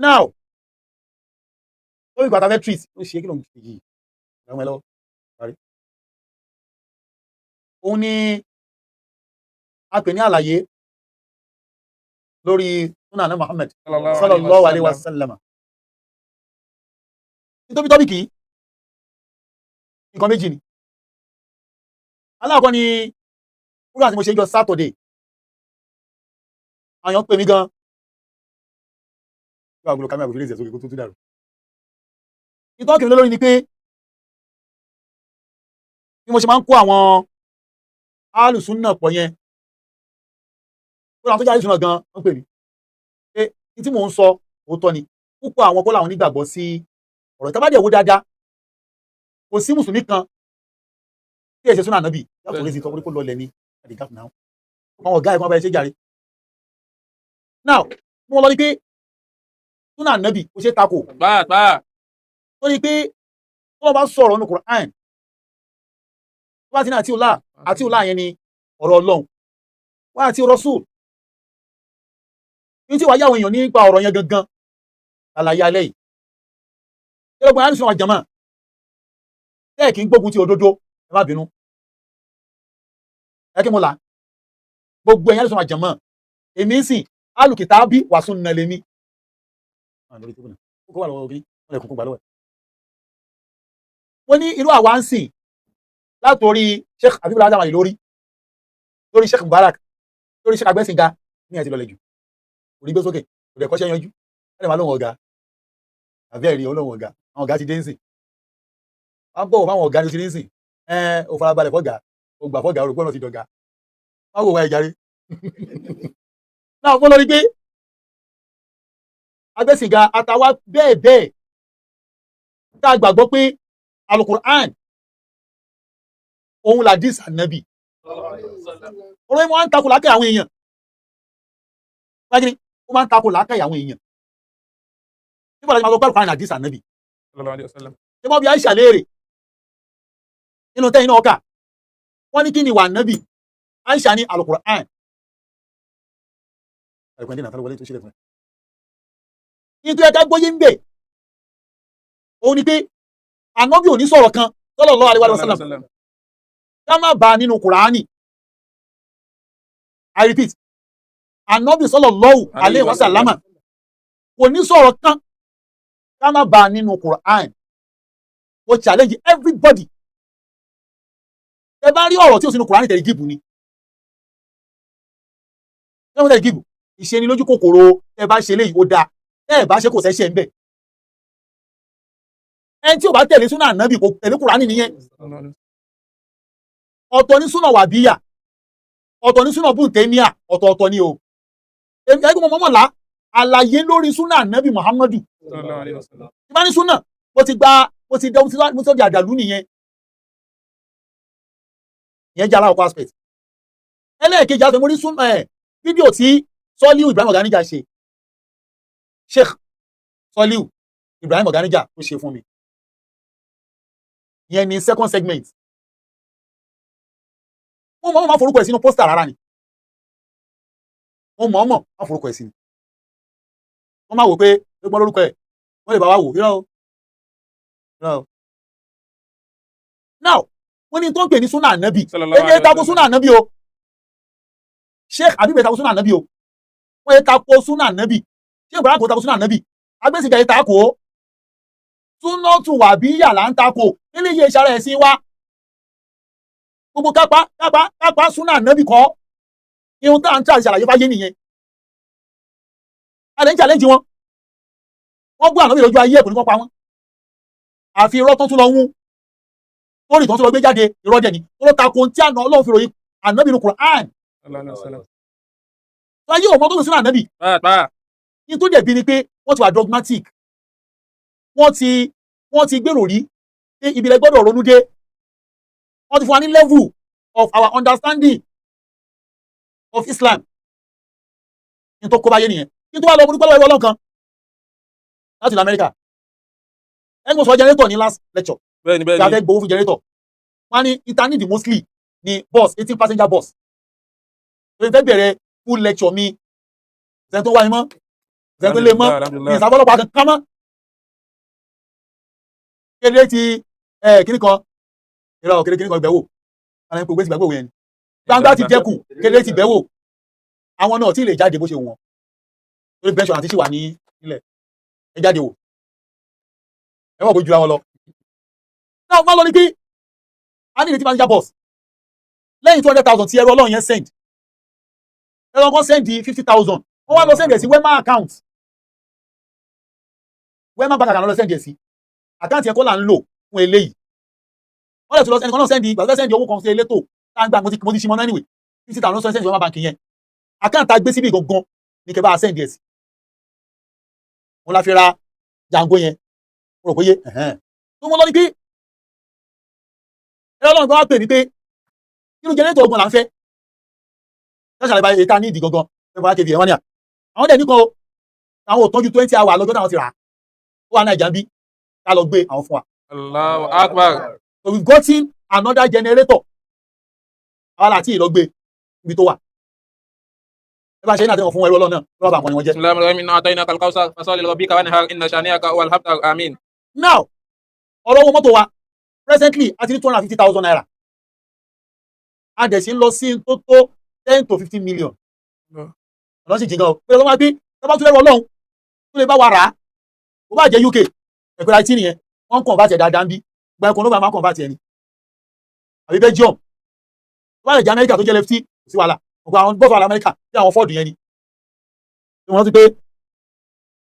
Now, ó ìgbà tá a fẹ́ treat, ó ṣe kí ló ń ṣe yìí ìyàwó ẹ lọ́wọ́ parí. Òun ni a pè ní àlàyé lórí sunnah Muhammad sallallahu alaihi wasallam. Nítorí topic yìí, nǹkan méjì ni. Aláàkọ́ ni fúgbà tí mo ṣe jọ Saturday, àwọn èèyàn pè mí gan. Yóò àgùlò kámẹ́rà kò fi lè ṣe sókè kó tó tún dàrú. Ìtọ́ kìí lórí ni pé bí mo ṣe máa ń kó àwọn alùsùnà pọ̀ yẹn, kó àwọn tó jẹ́ alùsùnà gan wọ́n pè mí pé ní tí mò ń sọ òótọ́ ni. Púpọ̀ àwọn kó làwọn nígbàgbọ́ sí ọ̀rọ̀ ìta bá dẹ̀ wó dáadáa. Kò sí mùsùlùmí kan tí ẹ̀ ṣe súnà ànábì yàtọ̀ lè sì tọ́ kó lọlẹ̀ ní at the gap now. Àwọn ọ̀gá ẹ̀kọ́ bá ẹ ṣe jàre. Now, mo lọ ní pé súnà ànábì kò ṣe takò. Pàápàá. Tó ní pé tó wọ́n bá sọ̀rọ̀ nínú Quran, tó bá ti ní àti ọlá àti ọlá yẹn ni ọ̀rọ̀ Ọlọ́run wá àti Rasul ní tí wàá yáwọn èèyàn nípa ọ̀rọ̀ yẹn gangan àlàyé alẹ́ yìí. Ẹlọgbọn alùsùn wa jama tẹ́ẹ̀ kí n gbógun ti òdodo, ẹ má bínú, ẹ kí mo là gbogbo ẹ̀yin alùsùn wa jama. Èmi ń sìn alùkìtàbí wa sunna lèmi. Kókó wà lọ́wọ́ ògiri, wọ́n lè kúkú gbà lọ́wọ́ ẹ̀. Wọ́n ní irú àwa ń sìn látòrí Sheikh Abibula Adam Ali, lórí Sheikh Mubarak, lórí Sheikh Agbẹ́sìnga ní ẹ̀ ti lọlẹ̀ jù, kò ní gbé sókè, kò dẹ̀ kọ́ṣẹ́ yanjú, ẹ̀ lè máa lóhùn ọ̀gá àbí ẹ̀rí olóhùn ọ̀gá. Àwọn ọ̀gá ti dé ń sìn, wọ́n bọ̀wọ̀ fáwọn ọ̀gá ní ti dé ń sìn. Ẹ̀ ò farabalẹ̀ fọ́gà, ò gbà fọ́gà, òrùkọ́ náà ti dọ̀gá. Wọ́n wò wá ìjàre náà. Mo lọ rí pé Agbẹ́sìnga àtàwa bẹ́ẹ̀ bẹ́ẹ̀ tá a gbàgbọ́ pé Alukur'an òun làdís ànábì, ọ̀rọ̀ yẹn máa ń takò lákẹ́ àwọn èèyàn. Wájú ó máa ń takò lákẹ́ àwọn èèyàn nígbà tí wọ́n máa sọ pé Alukur'an làdís ànábì. Sallallahu alaihi wasallam. Ṣé wọ́n bí Aisha léèrè nínú tẹ́yìn náà kà, wọ́n ní kí ni wà nábì? Aisha ní Alukur'an. Alukur'an dínà tálọ́ wọlé tó ṣílẹ̀ fún ẹ. Ní tó yẹ ká gbóyé ń bẹ̀ òun ni pé ànábì ò ní sọ̀rọ̀ kan sallallahu alaihi wasallam ká má bá a nínú Kùránì. I repeat, ànábì sallallahu alaihi wasallam kò ní sọ̀rọ̀ kan ká má bá a nínú Kùránì. Mo challenge everybody, ẹ bá rí ọ̀rọ̀ tí ò sínú Kùránì, tẹ̀lé gíbù ni ẹ wọ́n tẹ̀lé gíbù. Ìṣe ni lójú kòkòrò. Ẹ bá ṣe léyìí, ó dáa. Ẹ bá ṣe, kò sẹ́ṣẹ̀ ń bẹ̀. Ẹni tí ò bá tẹ̀lé súnà ànábì kò tẹ̀lé Kùránì nìyẹn. Ọ̀tọ̀ ní súnà wàbíyà, ọ̀tọ̀ ní súnà bùntẹ́míà, ọ̀tọ̀ọ̀tọ̀ ni o. Èmi ẹgbẹ́ mọ́mọ́ là àlàyé lórí súnà ànábì Muhammadu. Sallallahu alaihi wasallam. Tí bá ní súnà, mo ti gba, mo ti dẹ, mo ti di àdàlú nìyẹn. Ìyẹn jẹ́ aláwọ̀ aspect. Ẹlẹ́ẹ̀kejì àti mo rí súnà ẹ̀, fídíò tí Sọ́líù Ibrahim Ọ̀gáníjà ṣe, Sheikh Sọ́líù Ibrahim Ọ̀gáníjà tó ṣe fún mi, ìyẹn ni second segment. Mo mọ̀ mọ̀ máa forúkọ ẹ̀ sínú poster rárá ni. Mo mọ̀ mọ̀ máa forúkọ ẹ̀ sínú, wọ́n máa wò pé ó gbọ́ lórúkọ ẹ̀, wọ́n lè bá wa wò. Irọ́ o, irọ́ o. Now, wọ́n ní tó ń pè ní súnà ànábì. Sallallahu Èmi ẹ̀ alaihi tako wasallam. súnà ànábì o. Sheikh Habib ẹ̀ tako súnà ànábì o. Wọ́n yẹ tako súnà ànábì. Sheikh Ibrahim kò tako súnà ànábì. Agbésìgà yẹ tako súnà tù wà bí yàrá ń tako nílé iye ìṣàrẹ̀ ẹ̀sìn wa. Gbogbo kápá kápá kápá súnà ànábì kọ́. Ihun tá à ń tà ìṣàlàyé fáyé nìyẹn. A lè ń challenge wọn. Wọ́n gbọ́ ànábì lójú ayé ẹ̀, kò ní kọ́ pa wọ́n. Àfi irọ́ tó tún lọ hún lórí ìtàn tó lọ gbé jáde. Irọ́ dẹ̀ ni tó ló tako tí àná Ọlọ́run fi ròyìn ànábì ní Quran. Sallallahu alaihi wasallam. Tó ayé òmò tó fi sínú ànábì. Pàápàá. Ní tó dẹ̀ bí ni pé wọ́n ti wà dogmatic, wọ́n ti gbèrò rí pé ìbílẹ̀ gbọ́dọ̀ ronú dé. Wọ́n ti fún wa ní level of our understanding of Islam. Ní tó kó báyé nìyẹn. Ní tó wà lọ, mo dúpẹ́ lọ́wọ́ Ọlọ́run kan láti ilẹ̀ Amẹ́ríkà. Ẹni mo sọ generator ní last lecture Bẹ́ẹ̀ni. tí a Bẹ́ẹ̀ni. fẹ́ gbowó fún generator, wọ́n á ní internet mostly ní bus, 18 passenger bus. Tó fẹ́ bẹ̀rẹ̀ full lecture mi, ṣẹ́ni tó wá mi mọ́ Ṣe tó lè mọ́ Alhamdulillah. ní ìsàfọlọ́pàá kankan mọ́. Kéde ti ẹ kíní kan ìrọ̀ kéde kíní kan ìbẹ̀wò àwọn ẹ̀kọ́ gbèsè ìgbàgbọ́ yẹn ni gbangba ti dẹ́kun, kéde ti bẹ̀wò, àwọn náà tí ì lè jáde bó ṣe wù wọ́n torí pension àti ṣì wà ní nílẹ̀. Ẹ jáde wò, ẹ wọ́n kò jura wọn lọ. Náà wọ́n lọ ní pé a ní ìrètí passenger bus lẹ́yìn 200,000 tí ẹrú Ọlọ́run yẹn send. Ẹrú ọkàn send 50,000, wọ́n wá lọ send ẹ̀ sí Wema account, Wema Bank account lọ send ẹ̀ sí. Account yẹn kọ́ là ń lò fún eléyìí. Wọ́n lè tún lọ, ẹnìkan náà send ìgbà tó fẹ́ send owó kan sí elétò tá à ń gbà. Mo ti ṣi mọ́ náà anyway. 50,000 lọ send sí Wema Bank yẹn. Account tá a gbé síbí gangan ní kẹ́ bá a send ẹ̀ sí. Wọ́n la fi ra Jango yẹn. Mo rò pé yé tó wọ́n lọ ní pé ẹ̀rọ Ọlọ́run kan wá pè mí pé nínú generator ogun là ń fẹ́ ṣáṣà lè ta ní ìdí gangan fẹ́ fọlá kv ẹ̀ wọ́n ní à àwọn dẹ̀ nìkan o, àwọn ò tọ́jú 20 hours lọ́jọ́ táwọn ti rà á. Ó wà Naija bí ká lọ gbé àwọn fún wa. Allahu Akbar. So we've gotten another generator. Àwa láti ìlọ gbé ibi tó wà. Ẹ bá ṣe ní àtẹ̀wọ̀n fún ẹrú Ọlọ́run náà lọ́wọ́ bá nǹkan ni wọ́n jẹ́. Bismillahir rahmanir rahim. Inna a'tainaka al-kawthar fasalli li rabbika wanhar inna shani'aka huwal abtar. Amin. Now, ọ̀rọ̀ owó mọ́tò wa, presently a ti ní ₦250,000. A dẹ̀ sí ń lọ sí tó tó 10 to 15 million. Ọ̀nà sì jìn gan o. Pé ọlọ́run máa gbé tọ́ba tún lẹ́rù Ọlọ́run tó lè bá wa rà á, kó bá jẹ́ UK ẹ̀pẹ́ láti nìyẹn, wọ́n ń convert ẹ̀ dáadáa ń bí gba ẹ̀kọ́ ló bá máa ń convert ẹ̀ ni, àbí Belgium, tó bá lè jẹ́ Amẹ́ríkà tó jẹ́ lefty, kò sí wàhálà. Ọ̀pọ̀ àwọn bọ́ọ̀sì wà lamẹ́ríkà bí àwọn Ford yẹn ni tí wọ́n ti pé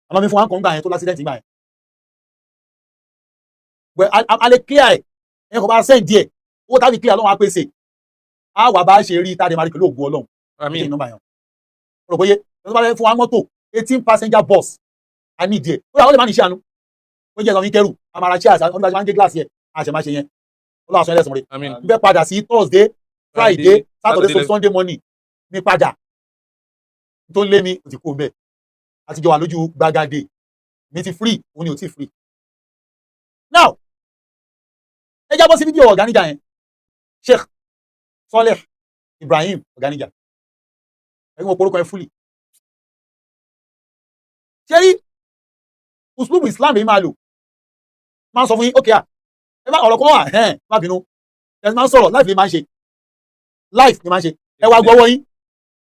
àwọn mi fún wa kàn gbà yẹn tó l'accident gbà yẹn. Well, a lè clear ẹ̀, ẹ̀ kò bá send díẹ̀ owó tàbí clear lọ́wọ́ á pèsè á wà bá ṣe rí tá a dẹ̀ máa rí pẹ̀lú ògùn Ọlọ́run. Àmín. Nọ́mbà yẹn rò pé tó bá fẹ́ fún wa mọ́tò 18 passenger bus, a ní ìdí ẹ̀. Ó yà ó lè má ní iṣẹ́ àánú, ó jẹ́ ìsọ̀rọ̀ kẹrù àmàrà chairs, ọdún bá ṣe máa ń gé gíláàsì ẹ̀, àṣẹ máa ṣe yẹn. Ọlọ́run àṣọ ẹlẹ́sùn rẹ̀. Àmín. N fẹ́ padà sí Thursday, Friday, Saturday, so Sunday morning mi padà tó ń lé mi kò ti kú bẹ́ẹ̀. Àti jọ wà lójú gbàgàdé mi ti free, òun ni ò ti free. Now, ẹ jábọ́ sí fídíò Ọ̀gáníjà yẹn, Sheikh Saleh Ibrahim Ọ̀gáníjà, ẹ̀yin mo porúkọ ẹ fúlì. Ṣé rí uslubu Islam èyí máa lò, máa ń sọ fún yín, ókè à ẹ má ọ̀rọ̀ kan wà ẹ̀hẹ́n, má bínú, ẹ máa ń sọ̀rọ̀ live ni máa ń ṣe, live ni máa ń ṣe. Ẹ wá gbọ́wọ́ yín,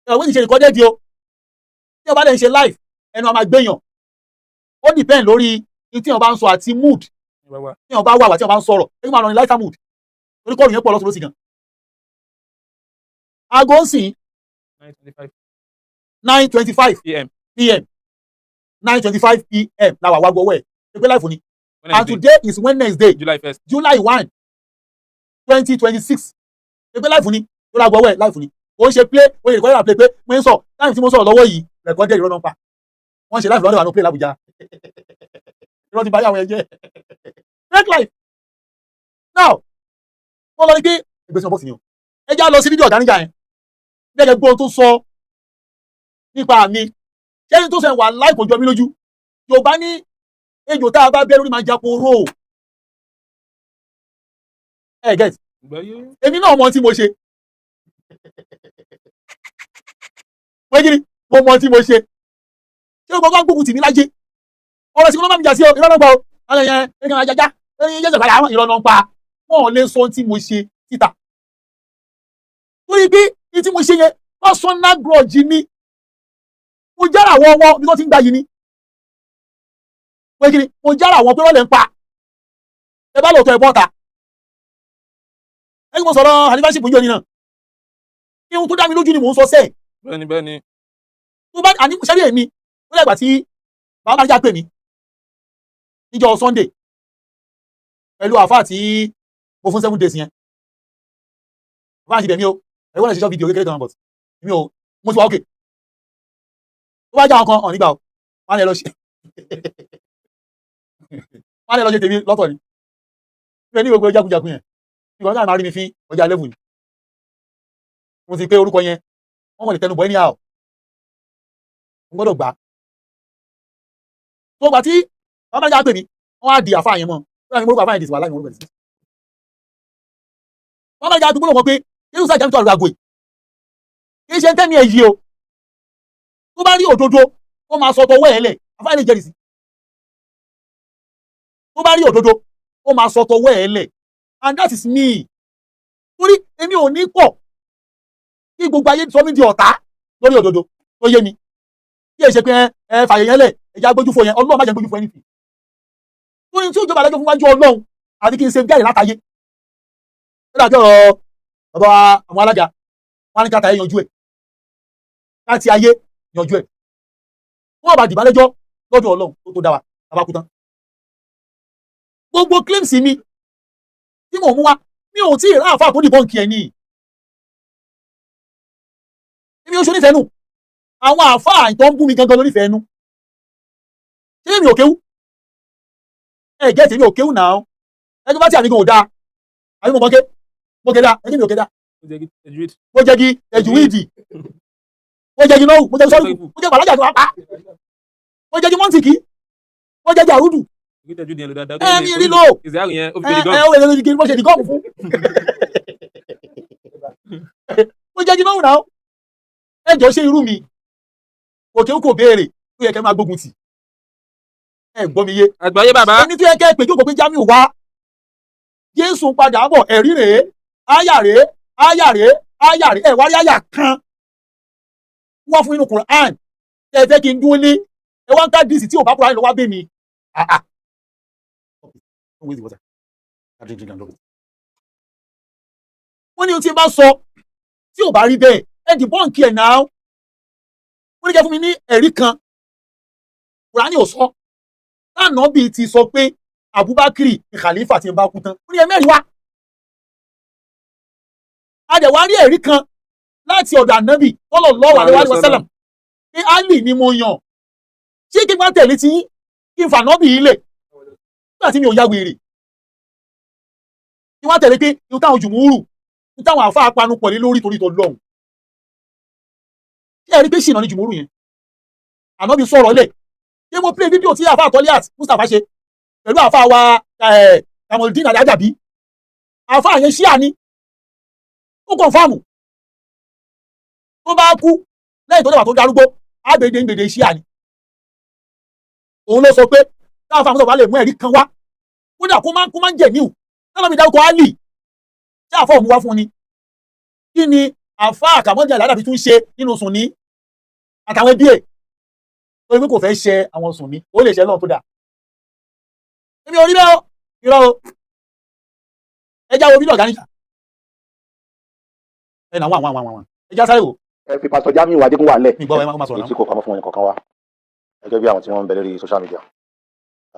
ẹ wọ́n ti ṣe recorded o. Tí o bá lè ń ṣe live, ẹnu a máa gbéyàn. Ó depend lórí ní tí wọ́n bá ń sọ àti mood tí wọ́n bá wà wà tí wọ́n bá ń sọ̀rọ̀. Ẹ máa lọ ní lighter mood torí kọ́ọ̀lù yẹn pọ̀ lọ́sọ̀rọ̀ sí gan. Aago ń sìn 9:25 PM. PM, 9:25 PM la wà wá gbọ́wọ́ ẹ̀ ṣe pé live ni. And Wednesday, today is Wednesday, July 1st. July 1, 2026. Ṣe pé live ni tó la gbọ́wọ́ ẹ̀, live ni. Ó ń ṣe play, ó yẹ recorded play pé mo ń sọ táyì tí mo sọ̀rọ̀ lọ́wọ́ yìí, recorded. Ìrọ̀ náà pa wọ́n ṣe live lọ́dọ̀ wà ní play l'Abuja. Irọ́ ti bá yàwọn ẹ̀ jẹ́ fake life. Now, wọ́n lọ ní pé ìgbésẹ̀ bọ́ọ̀sì ni o. Ẹ já lọ sí fídíò Ọ̀gáníjà yẹn bí ẹ gbọ́ ohun tó sọ nípa mi. Ṣé ní tó sọ wà láì kò jọ mí lójú. Yorùbá ní ejò tá a bá bẹ́ lórí máa ń japa oró. Ẹ get? Èmi náà mọ ohun tí mo ṣe. Pé kí ni mo mọ ohun tí mo ṣe? Ṣé o gbọ́dọ̀ gbógun tì mí lájẹ́ ọ̀rọ̀ sí kí wọ́n bá mi jà sí o? Irọ́ náà gbọ́ o. Ọ̀rọ̀ yẹn ẹ̀ka àjàjá ẹ̀yìn yẹ́sẹ̀ padà àwọn irọ́ náà ń pa. Wọn ò lè sọ ohun tí mo ṣe síta torí pé ní tí mo ṣe yẹn, personal grudge ni. Mo jára àwọn ọmọ bí wọ́n ti ń gbà yìí ni. Pé kí ni mo jára àwọn pé wọ́n lè ń pa. Ẹ bá lóòótọ́, ẹ bọ́ta. Ẹ kí mo sọ̀rọ̀ àdìbáṣepọ̀ yìí náà, ihun tó dá mi lójú ni mò ń sọ sẹ́ẹ̀. Bẹ́ẹ̀ni, bẹ́ẹ̀ni. Tó bá àní sẹ́rí èmi ó lẹ́gbàá tí bàbá máa pè mí níjọ́ Sunday pẹ̀lú àfáà tí mo fún 7 days yẹn. Bàbá àti bẹ̀mí o, ẹ̀rọ wọ́n lè ṣe short video kékeré kan, but èmi ò, mo ti wà ókè. Tó bá já àwọn kan hàn nígbà o, wọ́n á lè lọ ṣe, wọ́n á lè lọ ṣe tèmi lọ́tọ̀ ni. Mi ò ní gbogbo jákujàku yẹn. Ìgbà náà máa rí mi fín ọjà level ni mo ti pé orúkọ yẹn, wọ́n kàn lè tẹnu bọ̀ anyhow. Mo gbọ́dọ̀ gbà á. Tó gbà tí bàbá máa pè mí, wọ́n á di àfáà yẹn mọ́. Wọ́n á fi orúkọ àfáà yẹn dì sí wàhálà ìwọ̀n orúkọ ẹ̀ sí. Wọ́n máa jáde gbọ́dọ̀ wọn pé Jésù sáà jẹ́ àgọ́ yìí kì í ṣe tẹ́mi ẹ̀ yìí o. Tó bá rí òdodo Ó máa sọ tọwọ́ ẹ̀ lẹ̀. Àfáà lè jẹ́rìí sí. Tó bá rí òdodo, ó máa sọ tọwọ́ ẹ̀ lẹ̀, and that is me, torí èmi ò ní pọ̀ kí gbogbo ayé sọ mí di ọ̀tá lórí òdodo tó yé mi. Kí ẹ ṣe pé ẹ fàyè yẹn lẹ̀, ẹ já gbójú fo yẹn. Ọlọ́run má jẹ́ gbójú fo anything, torí tí ìjọba adájọ́ fún wájú Ọlọ́run àti kí n ṣe jáde látàyé. Ó dàbí ọ̀rọ̀ bàbá àwọn alága wọn ní káta yanjú ẹ̀, láti ayé yanjú ẹ̀, wọ́n bá dìbà lẹ́jọ́ lọ́dọ̀ Ọlọ́run tó dá wa. Bàbá kú tán, gbogbo claims mi tí mò ń mú wá, mi ò tí ì rá àfáà tó dìbọn kí ẹ ní. Èmi ò ṣe onífẹ̀ẹ́ nù. Àwọn àfáà tó ń bú mi gangan lónífẹ̀ẹ́ nù. Ṣé mi ò kéwú? Ẹ gẹ́tì, mi ò kéwú náà. Ẹgbẹ́ bá tí àmì gan ò dáa, àbí mo mọ̀ ké mo ké dáa? Ẹgbẹ́ mi ò ké dáa. Mo jẹ́ kí ẹ̀júwìdì, mo jẹ́ kí nọ́wù, mo jẹ́ kí sọ́ọ̀rù, mo jẹ́ bàlájà tó wá pa, mo jẹ́ kí mọ́ǹtìkì, mo jẹ́ kí àrúdù. Ẹ mi rí lò ẹ ẹ ó lè lè mo ṣe dìgọ́ọ̀mù fún. Mo jẹ́ kí nọ́wù náà. Ẹ jọ, ṣe irú mi kò kéwú, kò béèrè, tó yẹ kẹ́ máa gbógun tì? Ẹ gbọ́ mi yé? Àgbáyé bàbá. Ẹni tó yẹ kẹ́ ẹ pè jókòó pé Jamiu wá, Jésù padà bọ̀, ẹ̀rí rèé, áyà rèé, áyà rèé, áyà rèé. Ẹ̀ wá rí áyà kan wọ́n fún inú Quran ẹ fẹ́ kí n dúró lé. Ẹ wá ń ká díìsì tí ò bá Quran lọ wá bẹ́ mi. Ah ah. Don't waste the water. Drink, drink and drop it. Wọ́n ní ohun tí n bá sọ tí ò bá rí bẹ́ẹ̀, ẹ debunk ẹ̀ náà. Wọ́n ní kẹ́ fún mi ní ẹ̀rí kan Quran ò sọ lánàá bíi ti sọ pé Abubakar ní khalifa tí n bá kú tán. Ó ní ẹ mẹ́rin wá. A dẹ̀ wá rí ẹ̀rí kan láti ọ̀dọ̀ ànábì sallallahu alaihi wasallam pé Ali ni mo yàn. Ṣé kí n bá tẹ̀lé tí kí n fànábì yìí lẹ̀ nígbà tí mi ò ya wèrè, kí wọ́n tẹ̀lé pé ihun táwọn jùmúrù, ihun táwọn àfa panupọ̀ lé lórí torí tó lọ́hùn? Ṣé ẹ rí pé ṣìnà ní jùmúrù yẹn? Ànábì sọ̀rọ̀ lẹ̀. Ṣé mo play fídíò tí àfa Toliat Mustapha ṣe pẹ̀lú àfa wa Kamaldeen Ajabi? Àfa yẹn ṣíà ni. Ó confirm tó bá kú lẹ́yìn tó dẹ̀wà tó darúgbó, àgbèdè ń gbèdè ṣíà ni. Òun ló sọ pé táwọn afáàmù sọ̀rọ̀ lè mú ẹ̀rí kan wá, kódà kó má ń jẹ̀ níwù náà mi dárúkọ Ali tí àfọ̀ òun wá fún ni. Kí ni àfa àkàmọ́jà ìlàdàbí tún ṣe nínú Sùnní àtàwọn ẹbí ẹ̀? Torí pé kò fẹ́ ṣe àwọn Sùnní, ó lè ṣe lọ́run tó dáa. Èmi ò rí bẹ́ẹ̀ o, irọ́ o. Ẹ já wo fídíò ọ̀gá níjà ẹ nà wọ́n àwọn àwọn àwọn ẹ já sáré wò. Ẹ fi Pásítọ̀ Jamiu Adégúnwà lẹ̀. Mi gbọ́, ẹ má sọ̀rọ̀ èyí náà. tí kò pamọ́ fún ẹnì kọ̀ọ̀kan wa, gẹ́gẹ́ bí àwọn tí wọ́n ń bẹ lórí social media.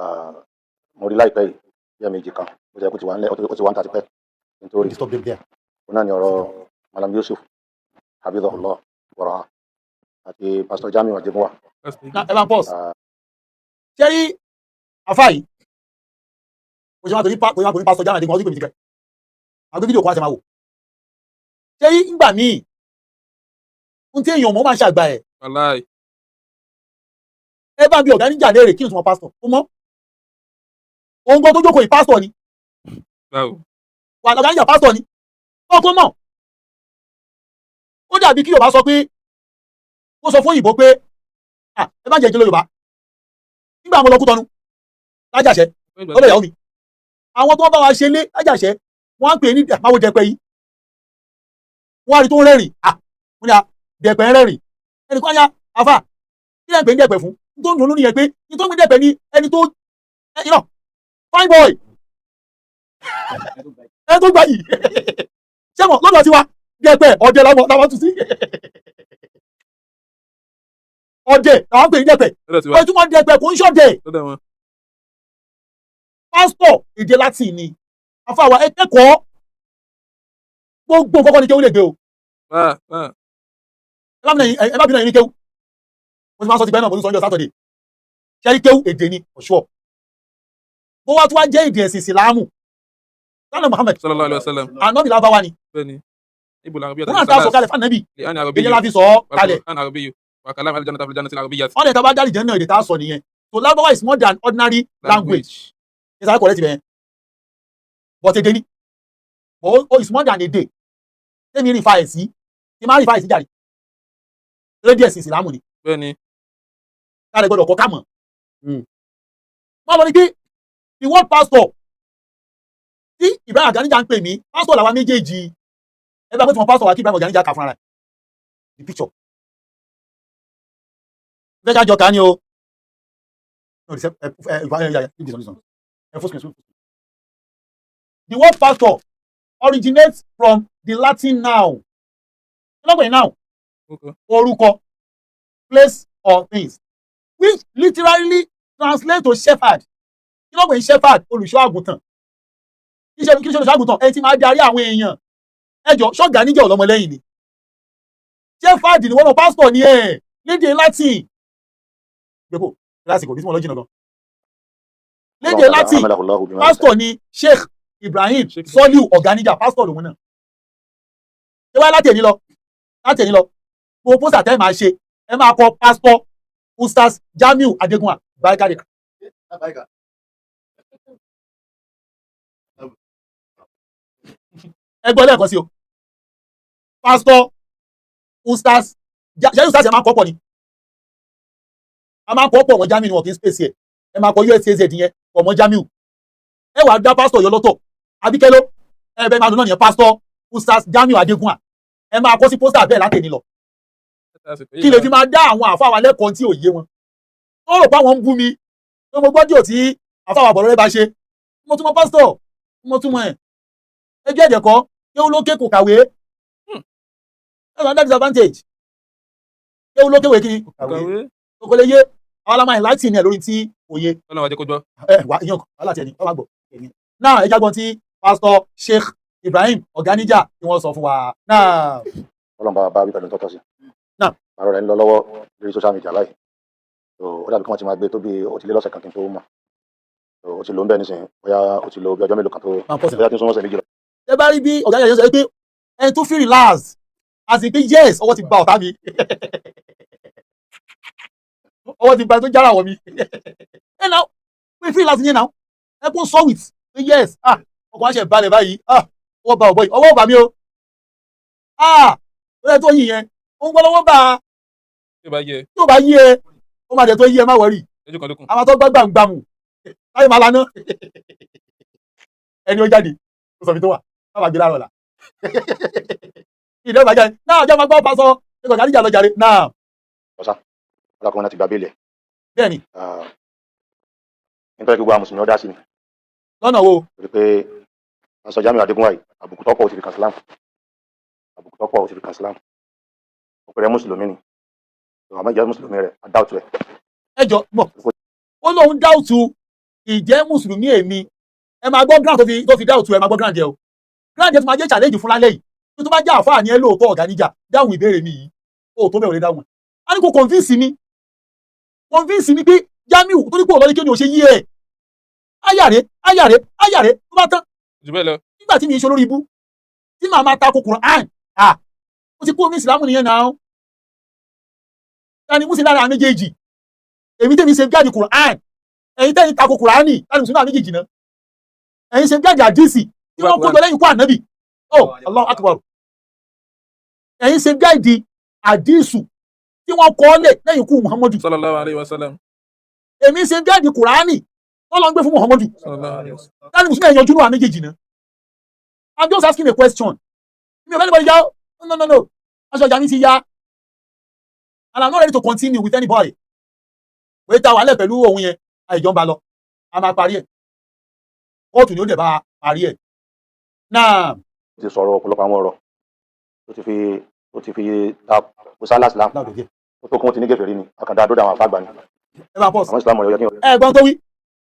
Ah, mo rí láìpẹ́ yìí bí ẹ̀ẹ̀mejì kan, bó ti yẹ kó ti wà ńlẹ̀, ó ti wà ń ta tipẹ́ nítorí Disturb them there. Òun náà ni ọ̀rọ̀ Malam Yusuf hafidhahullah wọ̀rọ̀ àti Pásítọ̀ Jamiu Adégúnwà. Na ẹ bá ń pause. Ah. Ṣé rí àfa yìí, kò ṣe máa torí kò ṣe máa torí Pásítọ̀ Jamiu Adégúnwà, ó sì pè mí tipẹ́ àgbé fídíò kan àti máa wò. Ṣé rí ńgbà míì, ohun tí èèyàn mọ̀ máa ń ṣàgbà ẹ̀. Wàláì. Ẹ bá ń bi ọ̀gá níjà léèrè kí ni ìtumọ̀ pásítọ̀. Ó mọ̀ òun gan tó jókòó yìí, pásítọ̀ ni. Báwo? Wà ọ̀gá níjà, pásítọ̀ ni ó kó mọ̀. Ó dàbí kí Yorùbá sọ pé, ó sọ fún òyìnbó pé, "Ah, ẹ má jẹ́ ìjọba Yorùbá." Nígbà mo lọ Kútọ́nù lájàṣẹ́ lọ́dọ̀ ìyàwó mi, àwọn tó ń bá wa ṣe lé lájàṣẹ́, wọ́n á pè é ní máwo dẹpẹ yìí. Wọ́n á rí tó ń rẹ́rìn. Ah, wọ́n ní à dẹpẹ ń rẹ́rìn. Ẹnì kan á ní àfà, kí lẹ́ ń pè ní dẹpẹ fún? Ní tó ń dùn nìyẹn pé ní tó ń pè ní dẹpẹ ní ẹni tó fine boy, ẹni tó gbà yìí. Ṣé mo lọ́dọ̀ tiwa, dẹpẹ ọdẹ làwọn tún sí ọdẹ làwọn pè ní dẹpẹ. Lọ́dọ̀ tiwa. Ó tún wọn dẹpẹ kò ń ṣọdẹ. Lọ́dọ̀ wọn. Pásítọ̀, èdè Latin ni. Àfàwà, ẹ kẹ́kọ̀ọ́. Gbogbo kọ́kọ́ ni kéwú lè gbé o. Wá wá. Ẹ má bínú, ẹ̀yin ní kéwú. Mo ti máa ń sọ ti pẹ́ náà, mo tún sọ ọjọ́ Saturday. Ṣé rí kéwú, èdè ni ọ̀ṣọ́ bó wá tún wá jẹ́ èdè ẹ̀sìn Ìsìlámù lánàá Muhammad Sallallahu alaihi wasallam. Ànábì lábáwá ni. Bẹ́ẹ̀ni. Ibo làwọn bí Wọn náà ta sọ kalẹ̀ fún ànábì. Lè ana arabiyu. Èyí la fi sọ ọ́ kalẹ̀. Ana arabiyu. Wa kalam aljannata fil jannati al-arabiyyah. Wọ́n lè ta bá dálì jẹ́ náà, èdè tá a sọ nìyẹn. So Lárúbáwá is more than ordinary language. Ní sáré correct bẹ́ẹ̀, but èdè ni, but ó is more than èdè. Tẹ́mi rí fa ẹ̀ sí tí máa rí fa ẹ̀ sí jàre, rédíò ẹ̀sìn Ìsìlámù ni. Bẹ́ẹ̀ni. Káàdì gbọ́dọ̀ kọ́ ká mọ̀. Wọ́n lọ ní pé the word pastor tí Ibrahim Ọ̀gáníjà ń pè mí, pastor làwa méjèèjì. Ẹ bá pẹ́ tí wọ́n pastor wa kí Ibrahim Ọ̀gáníjà kà fúnra rẹ̀. The picture. Fẹ́ ká jọ ká ní o. No, the ẹ ẹ ẹ ẹ this one, this one. Ẹ full screen, full screen. The word pastor originates from the Latin noun. Kí ló ń pè ní noun? Orúkọ, place or things, which literally translate to shepherd. Kí ló ń pè ní shepherd? Olùṣọ́ àgùntàn. Kí ṣe olùṣọ́ àgùntàn? Ẹni tí máa darí àwọn èèyàn. Ẹ jọ, ṣọ́gà níjẹ́ ọ̀lọ́mọlẹ́yìn ni. Shepherd ni wọ́n lọ, pastor ni ẹ̀ lédè Latin. Gbẹ́kò lásìkò bí tí mo lọ jìnnà gan. Lédè Latin, pastor ni Sheikh Ibrahim Soliu Ọ̀gáníjà, pastor lòun náà. Ṣé wáyé láti ẹni lọ gbogbo poster tẹ́ ẹ máa ṣe, ẹ máa kọ Pastor Ustaz Jamiu Adegunwa Barikade. Ẹ gbọ́ lẹ́ẹ̀kan sí o, Pastor Ustaz ṣé Ustaz ẹ máa kọ́ pọ̀ ni, a máa kọ́ pọ̀ mọ́ Jamiu ni, wọn kì í space ẹ̀. Ẹ máa kọ USAZ yẹn pọ̀ mọ́ Jamiu, ẹ wàá dá pastor yọ lọ́tọ̀. Abíkẹ́ló ẹ bẹ́ẹ̀ máa lò náà nìyẹn, Pastor Ustaz Jamiu Adegunwa. Ẹ máa kọ sí poster bẹ́ẹ̀ látẹ̀ni lọ, kí lè fi máa dá àwọn àfa wa lẹ́kọ̀ọ́ tí ò yé wọn. Wọ́n rò pé àwọn ń bú mi pé mo gbọ́ díò tí àfa wa bọ̀rọ̀ rẹ bá ṣe. Mo tún mọ pásítọ̀, mo tún mọ ẹ̀ ẹjọ́ ẹ̀jẹ̀ kọ́ kéwú lókè kò kàwé. That's another disadvantage. Kéwú lókè wé kí kò kàwé, kò lè yé àwọn alámọ̀ ẹ̀ láti ní ẹ̀ lórí tí òye. Ọlọ́run wa jẹ́ kó gbọ́. Ẹ wà ìyẹn wàhálà tiẹ̀ ní wọ́n bá gbọ́ náà. Ẹ jágbọ́n tí Pásítọ̀ Sheikh Ibrahim Ọ̀gáníjà tí wọ́n sọ fún wa náà. Ọlọ́run bá bá wí pẹ̀lú tọ́tọ́ sí. Náà. Àrò rẹ̀ ń lọ lọ́wọ́ lórí social media báyìí. So ó dàbí kí wọ́n ti máa gbé tó bí ó ti lé lọ́sẹ̀ kan kí n tó mọ̀. So ó ti lò ń bẹ̀ nísìnyí, bóyá ó ti lo bí ọjọ́ mélòó kan tó Máa pọ̀ sí. bóyá tí ń súnmọ́ ọ̀sẹ̀ 2 lọ. Ẹ bá rí bí Ọ̀gáníjà yẹn sọ pé ẹni tó feel relax as in pé yes, ọwọ́ ti ba ọ̀tá mi, ọwọ́ ti ba ẹni tó jára wọ̀ mi. Ẹ náà pé feel relax yẹn náà, ẹ kó sọ with pé yes, ah, ọkọ̀ wa ṣe balẹ̀ báyìí, ah, ọwọ́ ba ọ̀bọ yìí, ọwọ́ bà mí o, ah, ó yẹ tó yìn yẹn, ó ń gbọ́ lọ́wọ́ bá a. Tí ó bá yẹ. Tí ò bá yí ẹ, ó máa dẹ̀ tó yí ẹ, má worry. Ẹjú kan lókun. Àwọn tó gbọ́ gbàǹgbàmù láyé máa laná, ẹni ó jáde ó sọ fi tó wà má gbé láàárọ̀ la ìdí ọba jáde náà, ọjọ́ máa gbọ́ pásọ ẹgbẹ́ Ọ̀gáníjà lọ jàre náà. Ọ̀sán ọlọ́kùnrin náà ti gba béèlì ẹ̀. Bẹ́ẹ̀ni. Nítorí gbogbo àwọn mùsùlùmí ọ̀dá sí ni. Lọ́nà wo? Torí pé Pásítọ̀ Jamiu Adégúnwà yìí, àbùkù tọ́pọ̀ ó ti fi kan Islam, àbùkù tọ́pọ̀ ó ti fi kan Islam. Òpèrè mùsùlùmí ni, àmọ́ ìjẹ́ mùsùlùmí rẹ̀ adáwọ̀tú ẹ̀. Ẹ jọ mọ̀, ó lóun doubt ìjẹ́ mùsùlùmí èmi. Ẹ máa gbọ́ ground tó fi doubt. Ẹ máa gbọ́ ground yẹ o, ground yẹn tó máa jẹ́ challenge fún lálẹ́ yìí. Tó bá jẹ́ àfáà ní ẹ lóòótọ́, Ọ̀gáníjà, dáhùn ìbéèrè mi yìí. Ó tó bẹ́ẹ̀, ò lè dáhùn ẹ̀. Á ní kó convince mi, convince mi pé Jamiu tó ní kó lọ́ọ́ ní kí ni ò ṣe yí ẹ̀ ayàrè ayàrè ayàrè tó bá tán. Jù bẹ́ẹ̀ lọ. Nígbà tí mi ń ṣe olórí ibú tí màá máa tako Quran, ah, ó ti kú omi ìsìlámù nìyẹn náà. Tani musin lára méjèèjì? Èmi tẹ́mi ṣe jáde Quran, ẹ̀yin tẹ́yìn tako Qurani, tani musin lára méjèèjì náà? Ẹ̀yin ṣe jáde àdìsí tí wọ́n kó jọ lẹ́yìn ikú ànábì. Oh, Allahu Akbar! Ẹ̀yin ṣe jáde àdìsù tí wọ́n kọ́ lẹ̀ lẹ́yìn ikú Muhammadu. Sallallahu alayhi wa sallam. Èmi ṣe jáde Qurani wọ́n lọ ń gbé fún Muhammadu. Sallallahu alayhi wa sallam. Tani musin ẹ̀yàn ojúnú méjèèjì náà? I'm just asking a question. Mi ò fẹ́ anybody já. No, no, no, aṣọ ìjà mi ti ya and I'm not ready to continue with anybody. Wẹ́ẹ́ ta wàhálẹ̀ pẹ̀lú òun yẹn, àìjọ ń ba lọ, a máa parí ẹ̀, kóòtù ni ó dẹ̀ bá a parí ẹ̀ náà. Ó ti sọ̀rọ̀ ọ̀pọ̀lọpọ̀ àwọn ọ̀rọ̀ tó ti fi ta kò sálà Islam. Láàdọ̀ díẹ̀. Ó tó kún ti ní gèfèrí ni, àkàndá àdó àwọn àfáàgbà ni. Ẹ bá pọ̀ sí. Àwọn Islam ọ̀yọ́ kí wọ́n. Ẹ gbọ́n tó wí,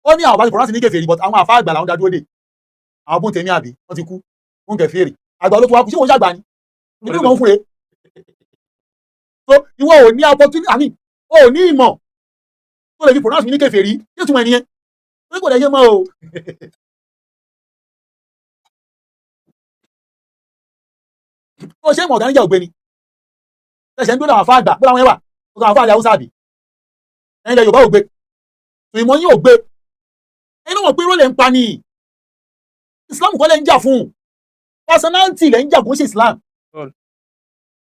ó ní àwọn bá ti kọ̀ọ̀rọ̀ sí ní kèfèrí, but àwọn àfáà àgbà làwọn dá dúró dè. Àwọn bóun tèmi àbí wọ́n ti kú bóun kẹfìrì àgbà ló tún wá kú. Ṣé wọ́n ṣàgbà ni níbi ìmọ̀ ń fúnre so ìwọ ò ní opportunity, I mean, o ò ní ìmọ̀ tó lè fi pronounce mi ní kèfèrí. Yóò tún ẹ nìyẹn pé kò dẹ̀ yé mọ́ o. Ó ṣe mọ̀ Ọ̀gáníjà ògbéni ẹsẹ̀ ń dúró àwọn àfáà àgbà bó làwọn yẹn wà ó kọ́ àwọn àfáà àlẹ́ Haúsá àbí ẹ̀yin ilẹ̀ Yorùbá ògbé ìmọ̀ yín ògbé. Ẹ̀yin náà mọ̀ pé irọ́ lẹ̀ ń pa ni. Islam kọ́ lẹ̀ ń jà fún, personality lẹ̀ ń jà fún, ṣe Islam. Bọ́ọ̀lù.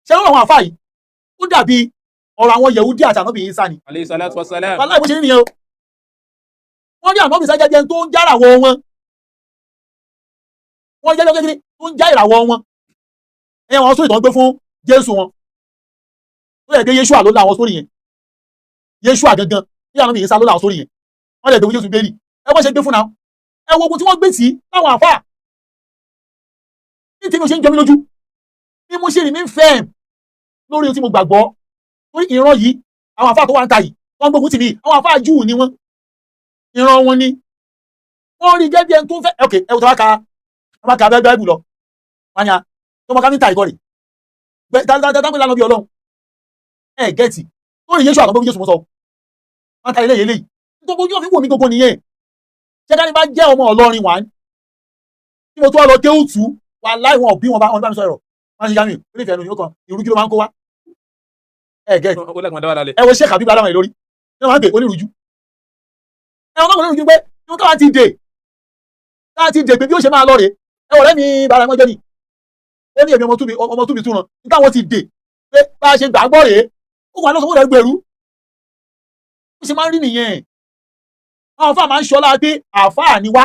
Ṣé lọ́wọ́ àwọn àfáà yìí ó dàbí Ọ̀rọ̀ àwọn Yẹ̀húdí àti ànábì Ìsá ni. Alayhi salatu wa salam. Wàláhì bó ṣe rí nìyẹn o. Wọ́n rí ànábì Ìsá jẹ́jẹ́ tó ń já ìràwọ̀ wọn. Wọ́n jẹ́ kékeré tó ń já ìràwọ̀ wọn. Ẹ̀yẹ wọn sórí tó ń gbé fún Jésù wọn. Ó yẹ kí Yéṣùà ló la àwọn sórí yẹn. Yéṣùà gangan ní ànábì Ìsá ló la àwọn sórí yẹn. Wọ́n lè gbé fún Jésù bẹ́ẹ̀lì. Ẹ wọ́n ṣe gbé fún náà. Ẹ wo ogun tí wọ́n gbé sí láwọn àfáà. Ní tèmi ò ṣe ń jọ mí lójú. Bí mo ṣe rìn mí ń fẹ́ lórí ohun tí mo gbàgbọ́. Torí ìran yìí, àwọn àfáà tó wà ń ta yìí, wọ́n gbógun tì mí, àwọn àfáà Júù ni wọ́n. Ìran wọn ni. Wọ́n rí gẹ́gẹ́ bí ẹni tó ń fẹ́. Ok, ẹ wò tó wá ka bẹ́ẹ̀ bẹ́ẹ̀ lọ. Wọ́n á tó mọ káfíńtà ìkọ́ rè. Dáńgbé lánàá bí Ọlọ́run. Ẹ gẹ́ẹ̀tì. Lórí Yéṣu àtọ́ Jésù mọ́ sọ. Wọ́n ta eléyìí eléyìí. Nítorí ojú òfin wò mí gbogbo nìyẹn. Ṣé ká ní bá jẹ́ ọmọ Ọlọ́rin wà ní? Tí mo tún wá lọ kéwùtù, wà láì wọn òbí wọn bá wọn bá mi sọ̀rọ̀. Wọ́n ṣe jámì, ó lè fẹ́ ẹnu yóò kan, ìrújú ló máa ń kó wá. Ẹ gẹ́ẹ̀tì. Ó lẹ́gbọ̀n dáwà lálẹ́. Ẹ wo Sheikh Habib Adama yìí lórí ní wọn máa ń pè onírújú. Ẹ wọn náà onírújú pé ní wọn ti dè táwa ti dè pé bí ó ṣe máa lọ rè. Ẹ wọ̀rẹ́ mi bàrà ẹmọ jẹ́ ni ó ní èmi ọmọ túbi túran ní táwọn ti dè pé bá a ṣe gbàgbọ́ rèé. Ó wà lọ́sọ̀ wọ́n gbèrú. Ó ṣe máa ń rí nìyẹn. Àwọn àfáà máa ń ṣọlá pé àfáà ni wá.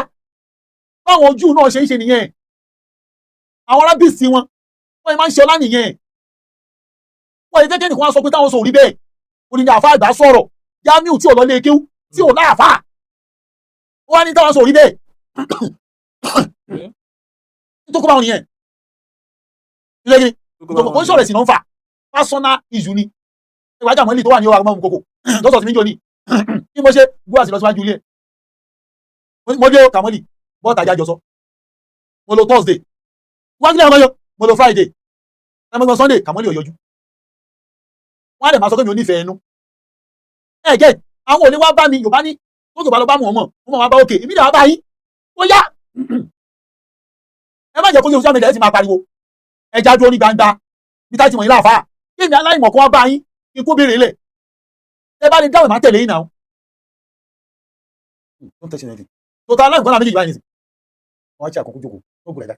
Báwọn ojú náà ṣe ń ṣe nìyẹn. Àwọn arábìsì wọn wọ́n máa ń ṣọlá nìyẹn. Wọ́n lè fẹ́ kẹ́nìkan wá sọ pé táwọn sọ òrí bẹ́ẹ̀. Onídìí àfáà àgbà sọ̀rọ̀ Jamiu tí ò lọ lé kéwú tí ò láàfáà wọ́n á ní táwọn sọ òrí bẹ́ẹ̀ tó kó báwọn nìyẹn. Ilé kí kò ń sọ̀rọ̀ ẹ̀sìn náà ń fà, personal issue ni. Ìwà àjàmọ́ ilé tó wà ní ọwọ́ àgbọ̀n kòkò tó sọ̀ sí mi jò ní kí mo ṣe gbọ́ àti lọ síwájú ilé ẹ̀. Mo dé Kàmọ́lì bọ́ọ̀tà jájọ sọ. Mo lo Thursday wájú ilé ọmọ yọ, mo lo Friday, ẹ mo lọ Sunday. Kàmọ́lì ò yọjú. Wọ́n á lè máa sọ pé mi ò nífẹ̀ẹ́ ẹnu. Ẹ jẹ́ àwọn òní wá bá mi. Yorùbá ní tó tó bá lọ bá mọ̀ ọmọ mo máa bá òkè èmi náà wá bá yín. Ó yá, ẹ má jẹ́ kó social media ẹ ti máa pariwo. Ẹ já dúró ní gbangba bí táyì tí wọ̀nyí láàfáà kí èmi aláìmọ̀ kó wá bá yín kí n kó béèrè lẹ̀. Ẹ bá lè dáhùn, má tẹ̀lé yín náà. Don't touch anything. Tó ta aláìmọ̀ kọ́nà méjèèjì báyìí nìsín. Wọ́n á ṣe àkókò jókòó ó gbọ́dọ̀ dá.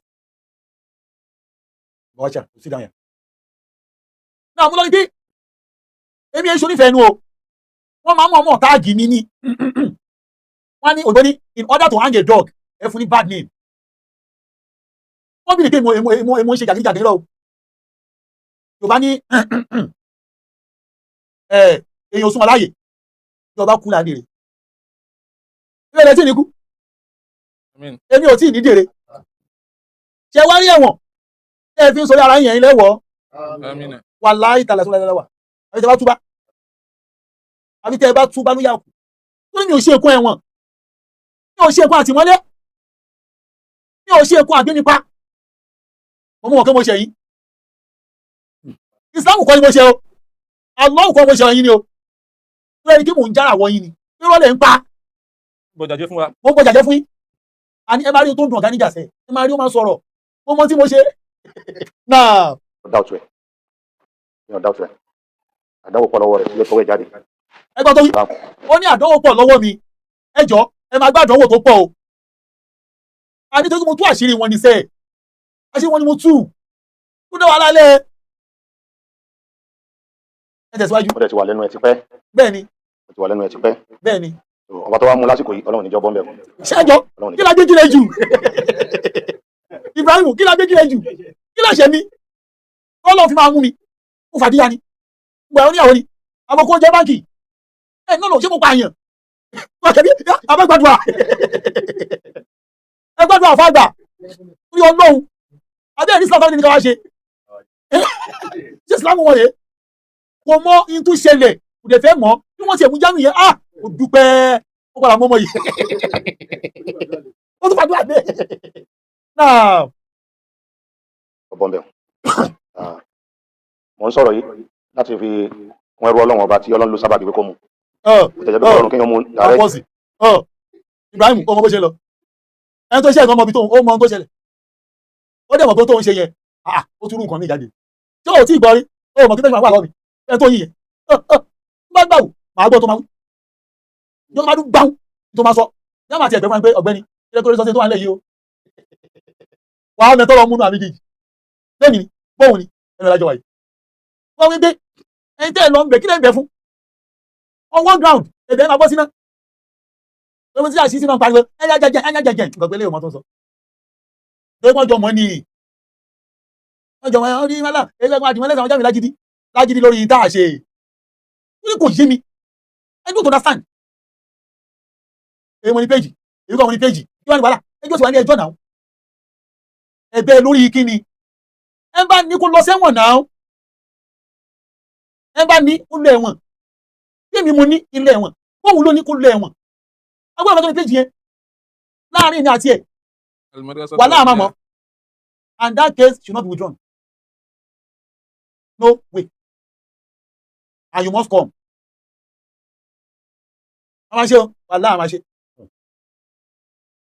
Wọ́n á ṣe àkókò sí dáhùn yẹn. Náà mo lọ ní pé èmi èso nífẹ̀ẹ́ nu o. Wọ́n máa ń mọ̀ ọmọ tag mi ní. Wọ́n á ní ògbóní in order to hang a dog, ẹ fún ní bad name. Wọ́n bí lè pé èmo ń ṣe jàgídíjàgídí lọ o. Yorùbá ní èèyàn súnmọ́ láàyè Yorùbá kú láàrin rẹ̀. Ilé ẹ̀ tí ì ní kú. Èmi ò tí ì ní dèrè. Ṣe wá rí ẹ̀wọ̀n tẹ́ ẹ fi ń sọ ara yẹn lẹ́wọ̀? Wàláhì tàlà sọ́lá lẹ́wà. Àbí tẹ́ bá túbá, àbí tẹ́ bá túbá ló yà kù. Tó ní mi ò ṣe èkó ẹ̀wọ̀n, mi ò ṣe èkó àtìmọ́lé, mi ò ṣe èkó àgbénipa. Mo mú wọn kí mo ṣe yìí. Islam kọ́ ni mo ṣe o, Allah kọ́ mo ṣe yín ni o. Tó yẹ kí mò ń jára wọ yín ni irọ́ lẹ̀ ń pa. Bọ̀jàjẹ́ fún wa. Mo ń bọ̀jàjẹ́ fún yín. Àní ẹ máa rí ohun tó ń dùn ọ̀gá níjà sẹ́, ẹ máa rí ó máa sọ̀rọ̀. Mo mọ tí mo ṣe náà. Doubt rẹ̀, mi ò doubt rẹ̀. Àdánwò pọ̀ lọ́wọ́ rẹ̀ tí yóò tọwọ́ ẹ̀ jáde. Ẹgbọ́n tó wí, ó ní àdánwò pọ̀ lọ́wọ́ mi. Ẹ jọ, ẹ máa gbá àdánwò tó pọ̀ o. A ní torí mo tú àṣírí wọn ní sẹ́ẹ̀, àṣírí wọn ni mo tú tó dá wàhálà lẹ́. Ẹ tẹ̀síwájú. Ó dẹ̀ ti wà lẹ́nu ẹ̀ tipẹ́. Bẹ́ẹ̀ ni. Ó ti wà lẹ́nu ẹ̀ tipẹ́. Bẹ́ẹ̀ ni. Ọba tó wá mú lásìkò yìí, Ọlọ́run níjọ́ bọ́m̀bẹ̀. Ṣẹ́jọ́ kí la gbé jílẹ̀ jù, Ibrahim? Kí la gbé jílẹ̀ jù? Kí la ṣe mí Ọlọ́run fi máa mú mi? Mo fàdíyà ni gbà oníyàwó ni àbọ̀kọ́ jẹ́ báńkì ẹ nọ́nà. Ṣé mo pààyàn? Abẹ́gbàdùà, ẹ gbàdúrà fàgbà ní Ọlọ́run. Abẹ́ ẹ̀rí Islam ní ká wá ṣe. Ṣé Islam wọn rèé? Kò mọ in tó ṣẹlẹ̀, kò dẹ̀ fẹ́ mọ̀ bí wọ́n ti ẹ̀mú jámù yẹn. Ah, ó dúpẹ́, ó padà mọ́mọ́ yìí, ó tún fàdúrà dé náà. Bọ́m̀bẹ̀ mo ń sọ̀rọ̀ yìí láti fi kún ẹrú Ọlọ́run ọba tí Ọlọ́run ló sábà bí pé kó mu. Ó tẹ̀jẹ́ pé Ọlọ́run kéèyàn mú direct. Àpọ̀sì Ibrahim, ọmọ bó ṣe lọ, ẹni tó ṣe ẹ̀gbọ́n ọmọ ibi tó ó mọ ohun tó ṣẹlẹ̀, ó dẹ̀ mọ̀ pé tó ń ṣe yẹn, ah, ó tún rú nǹkan mi jáde tí ó tí ì gbọ́ rí. Ó mọ̀ kí tẹ́sán wà lọ́wọ́ mi. Ẹni tó yí yẹn bá gbà wò, màá gbọ́ tó máa wí yóò tó máa dún gbáhùn tó máa sọ yá máa ti ẹ̀gbẹ́ fún mi pé ọ̀gbẹ́ni ilé tó rí sọ́sẹ́ tó wà nílẹ̀ yìí o, wàá mẹ́tọ́ lọ múnú àmì kejì lẹ́yìn ni bóun ni ẹnu ìlàjọ wáyé wọ́n wí pé Ẹ̀yin tẹ́ ẹ lọ ń bẹ̀, kí lẹ́ ń bẹ̀ fún? On one ground, ẹ̀bẹ̀ ẹ̀ máa bọ́ síná. Lọ́wọ́ tí àṣìṣe náà ń pariwo ẹ̀yà jẹjẹ ẹ̀yà jẹjẹ nǹkan pé eléyìí ọmọ tó ń sọ. Pé wọ́n jọ mọ́ ni, wọ́n jọ mọ́ ọ́ ní mọ́lá ẹgbẹ́ wọn àdìmọ́lẹ́sàn wọn jáde lágídí lágídí lórí tá a ṣe. Ó ní kò yé mi. I don't understand. Èyí mo ní péjì, èyí kọ́ mo ní péjì, kí wọ́n ní wàhálà, ẹjọ́ sì wà ní ẹjọ́ náà. Ẹ̀bẹ̀ lórí kíni? Ẹ bá ní kó lọ sẹ́wọ̀n náà. Ẹ bá ní kó lọ ẹ̀wọ̀n. Bí èmi mo ní ilé ẹ̀wọ̀n, bóun ló ní kó lọ ẹ̀wọ̀n. Agbọ́dọ̀ tó ní péjì yẹn láàrin ní àti ẹ̀ wàhálà àmàmọ́, and that case should not be withdrawn. No way. And you must come. A máa ṣe o, wàhálà a máa ṣe.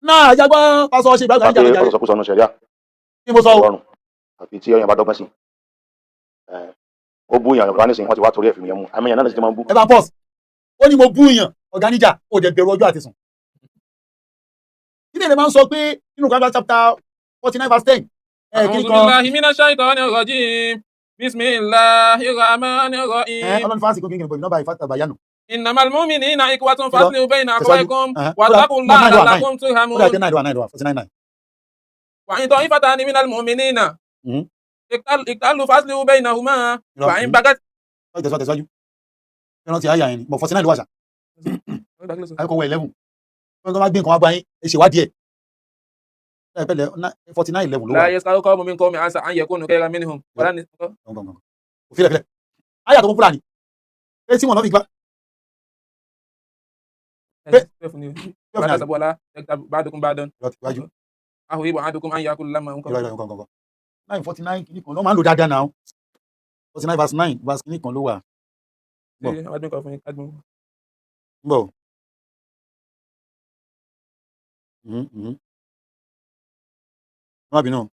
Náà jágbọ́ pásọ ṣe ìgbàgbọ́ Pàṣẹ ìjà ìjà. ọ̀sọ̀kúsọ nù sẹ̀ríà. Kí mo sọ o? Rọrùn àfi tí ọyàn bá dọ́gbọ́n sí. Ó bú ìyàn ọ̀gá nísìnyí, wọ́n ti wá torí ẹ̀ fi yẹn mú àmì ìyàn náà sì ti máa ń bú. Ẹ bá pause. Ó ní mo bú yàn ọ̀gá níjà, ó dẹ̀ bẹ̀rù ọjọ́ àti sùn. Ilé ìlẹ̀ máa ń sọ pé nínú Quran chapter 49 verse 10 ẹ kí أعوذ kan بالله من الشيطان الرجيم بسم الله الرحمن ẹ الرحيم. Ọlọ́run fásitì kò kíkiri bọ̀ ìnáwó ìfàtà bàyánù. إنما المؤمنين إخوة فأصلحوا بين أخويكم Ẹ̀hẹ́n. واتقوا الله Nine, nine, لعلكم ó dà ترحمون. pé nine ló wà, nine ló wà, 49 9. وإن طائفتان من المؤمنين اقتتلوا فأصلحوا بينهما وإن بغت Tẹ̀síwájú, tẹ̀síwájú. Ìrántí àyà yẹn ni bọ̀, 49 ló wà ṣá. Àyíkọ́ wọ 11. Wọ́n tó bá gbé nǹkan wá bá yín, ẹ ṣèwádìí ẹ̀. Ẹ pẹ̀lẹ́, 49:11 ló wà. لا يسخر قوم من قوم عسى أن يكونوا خيرا منهم ولا Gangan. Òfin lẹ̀. Àyà tó popular ni. Pé tí wọ́n lọ́ fi gbá. ولا تحسبوا ولا يغتب بعضكم بعضا. Iwájú. أيحب أحدكم أن يأكل لحم أخيه. Irọ́, irọ́, gangan. 9:49 kìíní kan ló máa ń lò dáadáa náà. 49 verse 9 verse kìíní kan ló wà. Bọ̀. Ń bọ̀. Má bínú.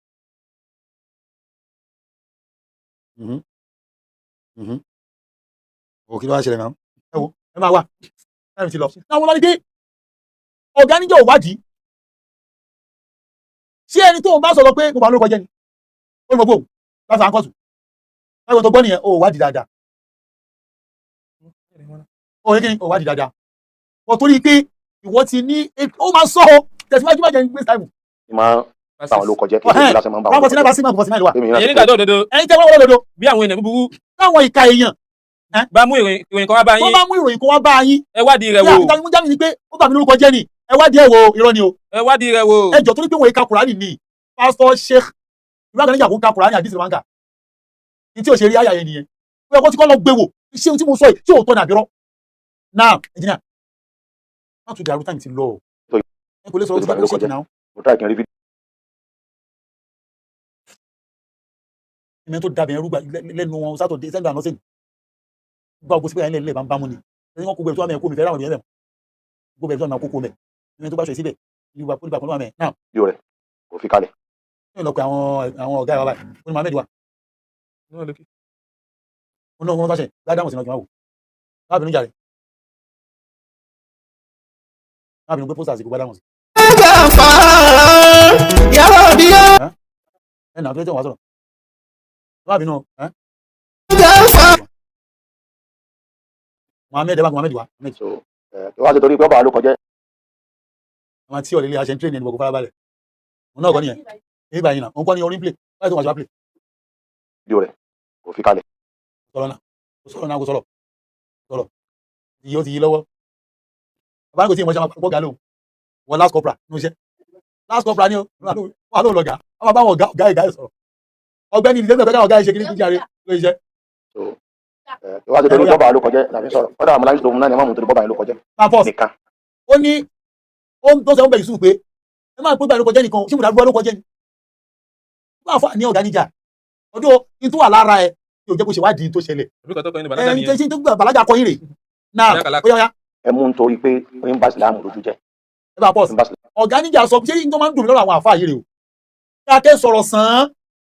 Mhm. Mhm. Ò kí ló wá ṣẹlẹ̀ náà? Ẹ wo, ẹ máa wà. Táìmù ti lọ. Náà wọ́n lọ ní pé ọ̀gá níjọ́ ìwádìí. Ṣé ẹni tó ń bá sọ̀rọ̀ pé mo bá lórúkọ jẹ́ ni? Ó ní mo gbóhùn láti à ń kọ́tù. Láti tó gbọ́ nìyẹn, ó wádìí dáadáa. Ó yẹ kí ni ó wádìí dáadáa. Wọ́n torí pé ìwọ ti ní ó máa sọ ọ́ tẹ̀síwájú, má jẹ́ ní waste time. Ní máa ń bá wọn ló kọjá, kí ẹgbẹ́ lásán máa ń bá One wọn forty ló nine kọjá. verse 6, 49 ló wà. Èmi náà Ẹ̀yin ti nígbàgbọ́ òdodo, Ẹ̀yin tẹ́ wọ́n wọ́n lòdò bí àwọn ènìyàn búburú láwọn ìka èèyàn bá mú ìròyìn kan wá bá tó yín, bá mú ìròyìn kan wá bá yín. Ẹ wádìí rẹ̀ Bí wò. àfitá mú jáde ni pé ó bà mí lórúkọ jẹ́ ni, ẹ wádìí ẹ̀ wò, irọ́ ni o. Ẹ wádìí rẹ̀ wò. Ẹ jọ, torí pé wọ́n ka Kùránì ni Pásítọ̀ Sheikh Ibrahim Níjà kò ń ka Kùránì, àdìsí ló máa ń kà ní tí ò ṣe rí àyà yẹn nìyẹn. Ó yẹ kó ti kọ́ lọ gbé wò, ṣé ohun tí mo sọ yìí tí òótọ́ ní àbírọ́ náà. Ẹnjìnìà, má tún dàrú, táìmù ti lọ o. Ẹ kò lè sọ̀rọ̀ tó tí ti bà mí kò lórúkọ ṣèkì jẹ́. náà. Mo try kí n rí fídíò. Ìmọ̀ tó dàbẹ̀ ẹrú gbà lẹ́nu wọn sátọ̀dé sẹ́ńdà àná sẹ́ni gba ogun sípò yẹn lẹ́lẹ́ bá ń bámú ni ẹni wọn kó gbẹ̀rù tó wà mẹ́ kó mi fẹ́ ráwọn ènìyàn mẹ́ gbogbo ẹ̀rù tó wà mẹ́ kókó mẹ́ ìmọ̀ tó bá ṣe síbẹ̀ ìlú wa pólíbà kan ló wà mẹ́ náà. Rẹ̀ kò fi kalẹ̀. Ní ìlọpẹ àwọn ọ̀gá ìwà báyìí, ó ní Mohammed wa ó náà wọn bá ṣe gbádàmù sínú ọjọ́ máa wò láàbìnú jàre, láàbìnú gbé pósítà àsìkò gbádàmù sí. Ẹ nà tó tẹ̀ wá sọ̀rọ̀ láàbìnú ẹ Mohammed, ẹ bá Mohammed wa Mohammed. So ẹ wá ṣe torí pé ọba ló kọjá. Àwọn tí ọ̀lẹ́lẹ́ aṣẹ ń tírẹ̀nì ẹni bọ̀, kó farabalẹ̀. Òun náà kọ́ nìyẹn èyí báyìí náà, òun kọ́ ní orin play báyìí tó wà sí wá play. Fídíò rẹ̀ kò fi kalẹ̀. Sọ̀rọ̀ náà, kò sọ̀rọ̀ náà, kò sọ̀rọ̀ sọ̀rọ̀ yìí, ó ti yí lọ́wọ́. Bàbá ní kò tí ì mọ̀ ṣe máa pọ̀ gà lóhùn wọn. Last corporal ní iṣẹ́, last corporal ni ó wà lóhùn lọ́gà, wọ́n máa bá wọn ọ̀gá ọ̀gá ìgá ẹ̀ sọ̀rọ̀. Ọ̀gbẹ́ni ìdílé gbẹ̀gbẹ̀ káwọn ọ̀gá ẹ̀ ṣe kí ní kíjà rẹ̀ ló iṣẹ́. So ẹ wá ṣe torí pé ọba ló kọjá làbí sọ̀rọ̀ kọ́dà àwọn ọmọláyé tó mú náà ni wọ́n mú torí pé ọba yẹn ló kọjá Máa pọ̀ nìkan. Ó ní ó ń tó sọ ń bẹ Yusuf pé ẹ máa pé báyìí ló kọjá nìkan, ṣé mo dàgbọ́ ló kọjá ni wọ́n á fà ní ọ̀gá níjà ọdún ní tó wà lára ẹ yóò jẹ́ kó ṣe wádìí tó ṣẹlẹ̀. Àbí kò tó kọ́ ní bàlágà Ẹ ń nìyẹn. tẹ́ tó gbà bàlágà kọ́ yín rè náà. Bàlágà. Ó yá, ó yá. Ẹ mú nítorí pé ó ń bá ìsìlámù lójú jẹ́. Ẹ bá pọ̀ Ó ń bá ìsìlámù. Ọ̀gá níjà sọ ṣé ní tó máa ń dùn mí lọ́rọ̀ àwọn àfáà yìí rè o, káàkẹ́ sọ̀rọ̀ sàn án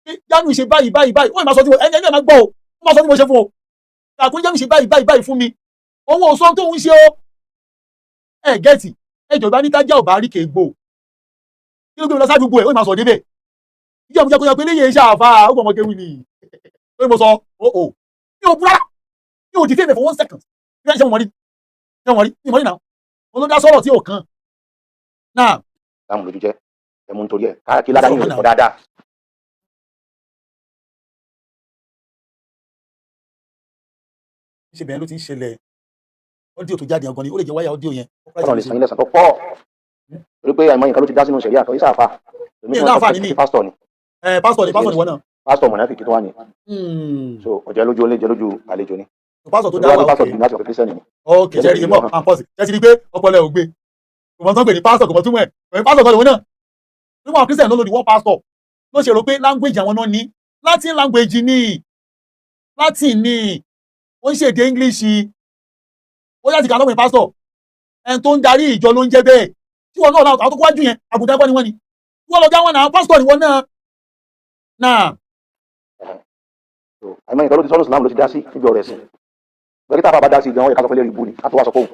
pé Jamiu ṣe báyìí báyìí báyìí, ó ì máa sọ tí mo ẹni ẹni ẹ̀ máa gbọ́ o, ó máa sọ tí mo ṣe fún o, kàkún Jamiu ṣe báyìí báyìí báyìí fún mi, òun ò sọ ohun tóun ṣe o. Ẹ gẹ́ẹ̀tì ẹ jọ̀ọ́, bá ní tájà ò bá rí kéègbò, kí ló gbé mi lọ sádùúgbò ẹ̀, ó ì máa sọ débẹ̀ ìjọba ìjọba pé léyè iṣẹ́ àfáà ó gbọ́mọ kéwì ni ó ní mo sọ o ò mi ò búra. Mi ò defame for one second. Bí wọ́n ṣe wọ́n rí, ṣe wọ́n rí, mi mọ̀ rí náà. Wọ́n ló dá sọ̀rọ̀ tí ò kan. Náà Láàmú lójú jẹ́ ẹ mú nítorí ẹ̀ káàkiri ládàá yìí lè pọ̀ dáadáa. Ṣe bẹ́ẹ̀ ló ti ń ṣẹlẹ̀. Audio tó jáde gan ni, ó lè jẹ́ wáyà audio yẹn. Ọlọ́run lè san yín lẹ́san tó pọ̀. Torí pé àìmọye nǹkan ló ti dá sínú ṣẹ̀ríà kan, ìsáàfà. Mi ò láǹfààní mi. Pásítọ̀ ni. Ẹ pásítọ̀ ni, pásítọ̀ ni wọ́n náà. Pásítọ̀ mọ̀nàfíkì tó wà ní. So ọ̀jẹ̀ lójú olè jẹ́ lójú àlejò ni. Pásítọ̀ tó dá Olúwa wà ní pásítọ̀ òkè. jù láti ọ̀pẹ kírísítẹ́nì ni. Ok, ṣe rí i mọ̀, à ń pọ̀ sí. Ṣe ti rí i pé ọpọlọ ẹ̀ ò gbé. Kò mọ̀ tán pè ní pásítọ̀, kò mọ̀ túmọ̀ ẹ̀. Kò ní pásítọ̀ kan lòun náà. Nígbà àwọn Christian ló lòdì wọ́n pásítọ̀. Ló ṣe rò pé language àwọn náà ní. Latin language ni. Latin ni. Ó ń ṣèdè English. Ó yá ti kà lọ́wọ́ pásítọ̀. Ẹni tó ń darí ìjọ ló ń jẹ́ bẹ́ẹ̀. Tí wọn náà àwọn tó kọ́wájú yẹn, àgùntàn ẹ̀kọ́ ni wọ́n ni. Tí wọ́n lọ já wọn náà, pásítọ̀ ni wọ́n náà. Náà. So àìmọye nǹkan ló ti sọ́nù Islam ló ti dá sí níbi ọ̀rọ̀ ẹ̀sìn. Bẹ́ẹ̀ kí táfà bá dá sí gan-an, ó yẹ ká sọ pé lérí ibu ni, ká tó wá sọ fóun.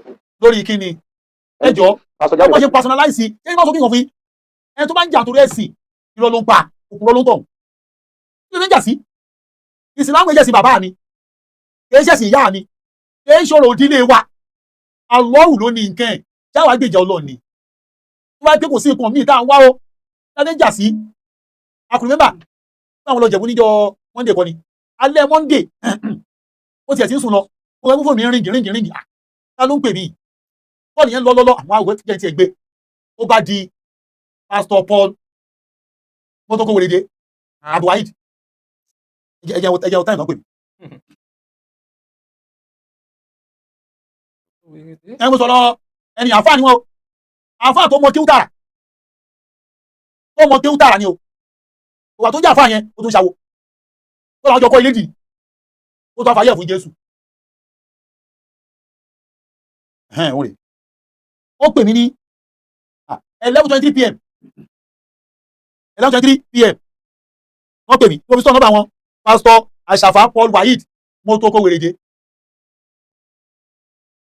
Lórí kíni? Ẹ jọ̀ọ́, Pásítọ̀ wọ́n Jamiu ṣe personalize ṣé wọ́n sọ kí n kàn fún yín, ẹni tó bá ń jà torí ẹ̀sìn, irọ́ ló ń pa, òpùrọ́ ló ń tọ̀. Kí ló ń jà sí? Ìsìlámù ẹ̀jẹ̀ sí bàbá mi, kì í ṣẹ̀sìn ìyá mi, kì í ṣòro ìdílé wa. Alọ́hù ló ní nǹkan ẹ̀ ṣáwá gbèjà Ọlọ́run ni. Tó bá pé kò sí nǹkan míì tá à ń wá o láti ń jà sí. Akùnrin mẹ́mbà báwọn lọ Jẹ̀bú níjọ́ Monday kọ́ ni, alẹ́ Monday, ó tiẹ̀ ti ń sùn lọ, ó fẹ́ fún mi ring ring ring. Ah, ta ló ń pè mí? Paul yẹn lọ lọ́lọ́ àwọn àwẹ̀ jẹ́ ti ẹ̀ gbé. Ó bá di Pastor Paul mọ́tòkó wèrèdè Abdulwaheed. Ẹ̀jẹ̀ ẹ̀jẹ̀ ọ̀tá ìtàn pè mí. Ẹ mo sọ̀rọ̀ ẹni àáfàá ni wọn o, àáfàá tó mọ kéwú tààrà, tó mọ kéwú tààrà ni o. Ìwà tó jẹ́ àáfàá yẹn, ó tún ṣàwò ó làwọn jọ kọ́ ilé dì, ó tún àfàyè fún Jésù. Ẹ̀hẹ́n, òun rè ó pè mí ní 11:23 p.m., 11:23 p.m. Wọ́n pè mí, mo fi sọ nọ́mbà wọn, Pásítọ̀ Àṣàfà Paul Waheed mo tó kó wèrèdè,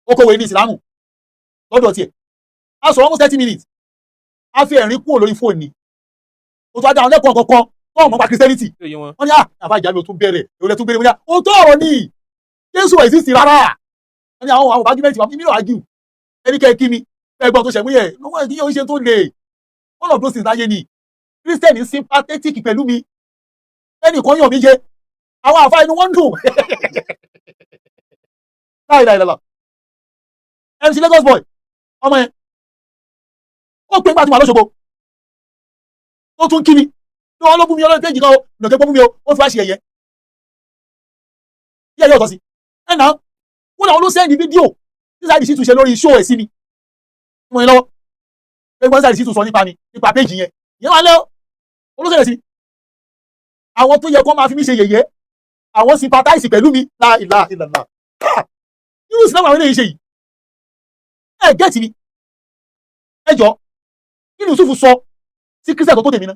ó kó wèrè ní ìsìlámù lọ́dọ̀ tiẹ̀. A sọ̀rọ̀ almost 30 minutes, a fi ẹ̀rín kúrò lórí fóònù ni. O tún á dá àwọn lẹ́kọ̀ọ́ kọ̀ọ̀kan tó ọmọ pa Christianity. Wọ́n ní àbá ìjà mi ò tún bẹ̀rẹ̀, èwo lẹ tún bẹ̀rẹ̀? Wọ́n ní ó tó ọ̀rọ̀ ni, Jésù ò exist rárá. Wọ́n ní àwọn argument wa mi ò argue. Ẹni kẹ́ kí mi ẹgbọ́n tó ṣẹ̀mú yẹ lọ́wọ́ ìdíyẹ oúnjẹ tó le. One of those things láyé ni Christian sympathetic pẹ̀lú mi. Ẹnì kan yàn mí jẹ, àwọn àfa inú wọn dùn láì láì lọ́la. MC Lagos boy ọmọ yẹn, ó pè nígbà tí mo wà lọ́sọ̀gbọ̀, ó tún kí mi ní wọn ló bú mi ọlọ́run péjì kan ó lọ́kẹ́ pọ́ bú mi ó, ó fi wá ṣe ẹ̀yẹ bí ẹ̀yẹ ọ̀tọ̀ sí ẹ̀ náà. Wọ́n làwọn ló send fídíò tí Saheed Shittu ṣe lórí show ẹ̀ sí mi mo ní lọ́wọ́ pé wọ́n Saheed Shittu sọ nípa mi, nípa péjì yẹn. Ìyẹn wà lẹ́ olóṣèlú sí àwọn tó yẹ kó máa fi mí ṣe yẹ̀yẹ́, àwọn sympathize pẹ̀lú mi. La ilaha illallah. Irú ìsìlámù àwọn eléyìí ṣe yìí, ẹ get mi. Ẹ jọ, kí ni Yusuf sọ sí Kristian tó tó tèmi náà?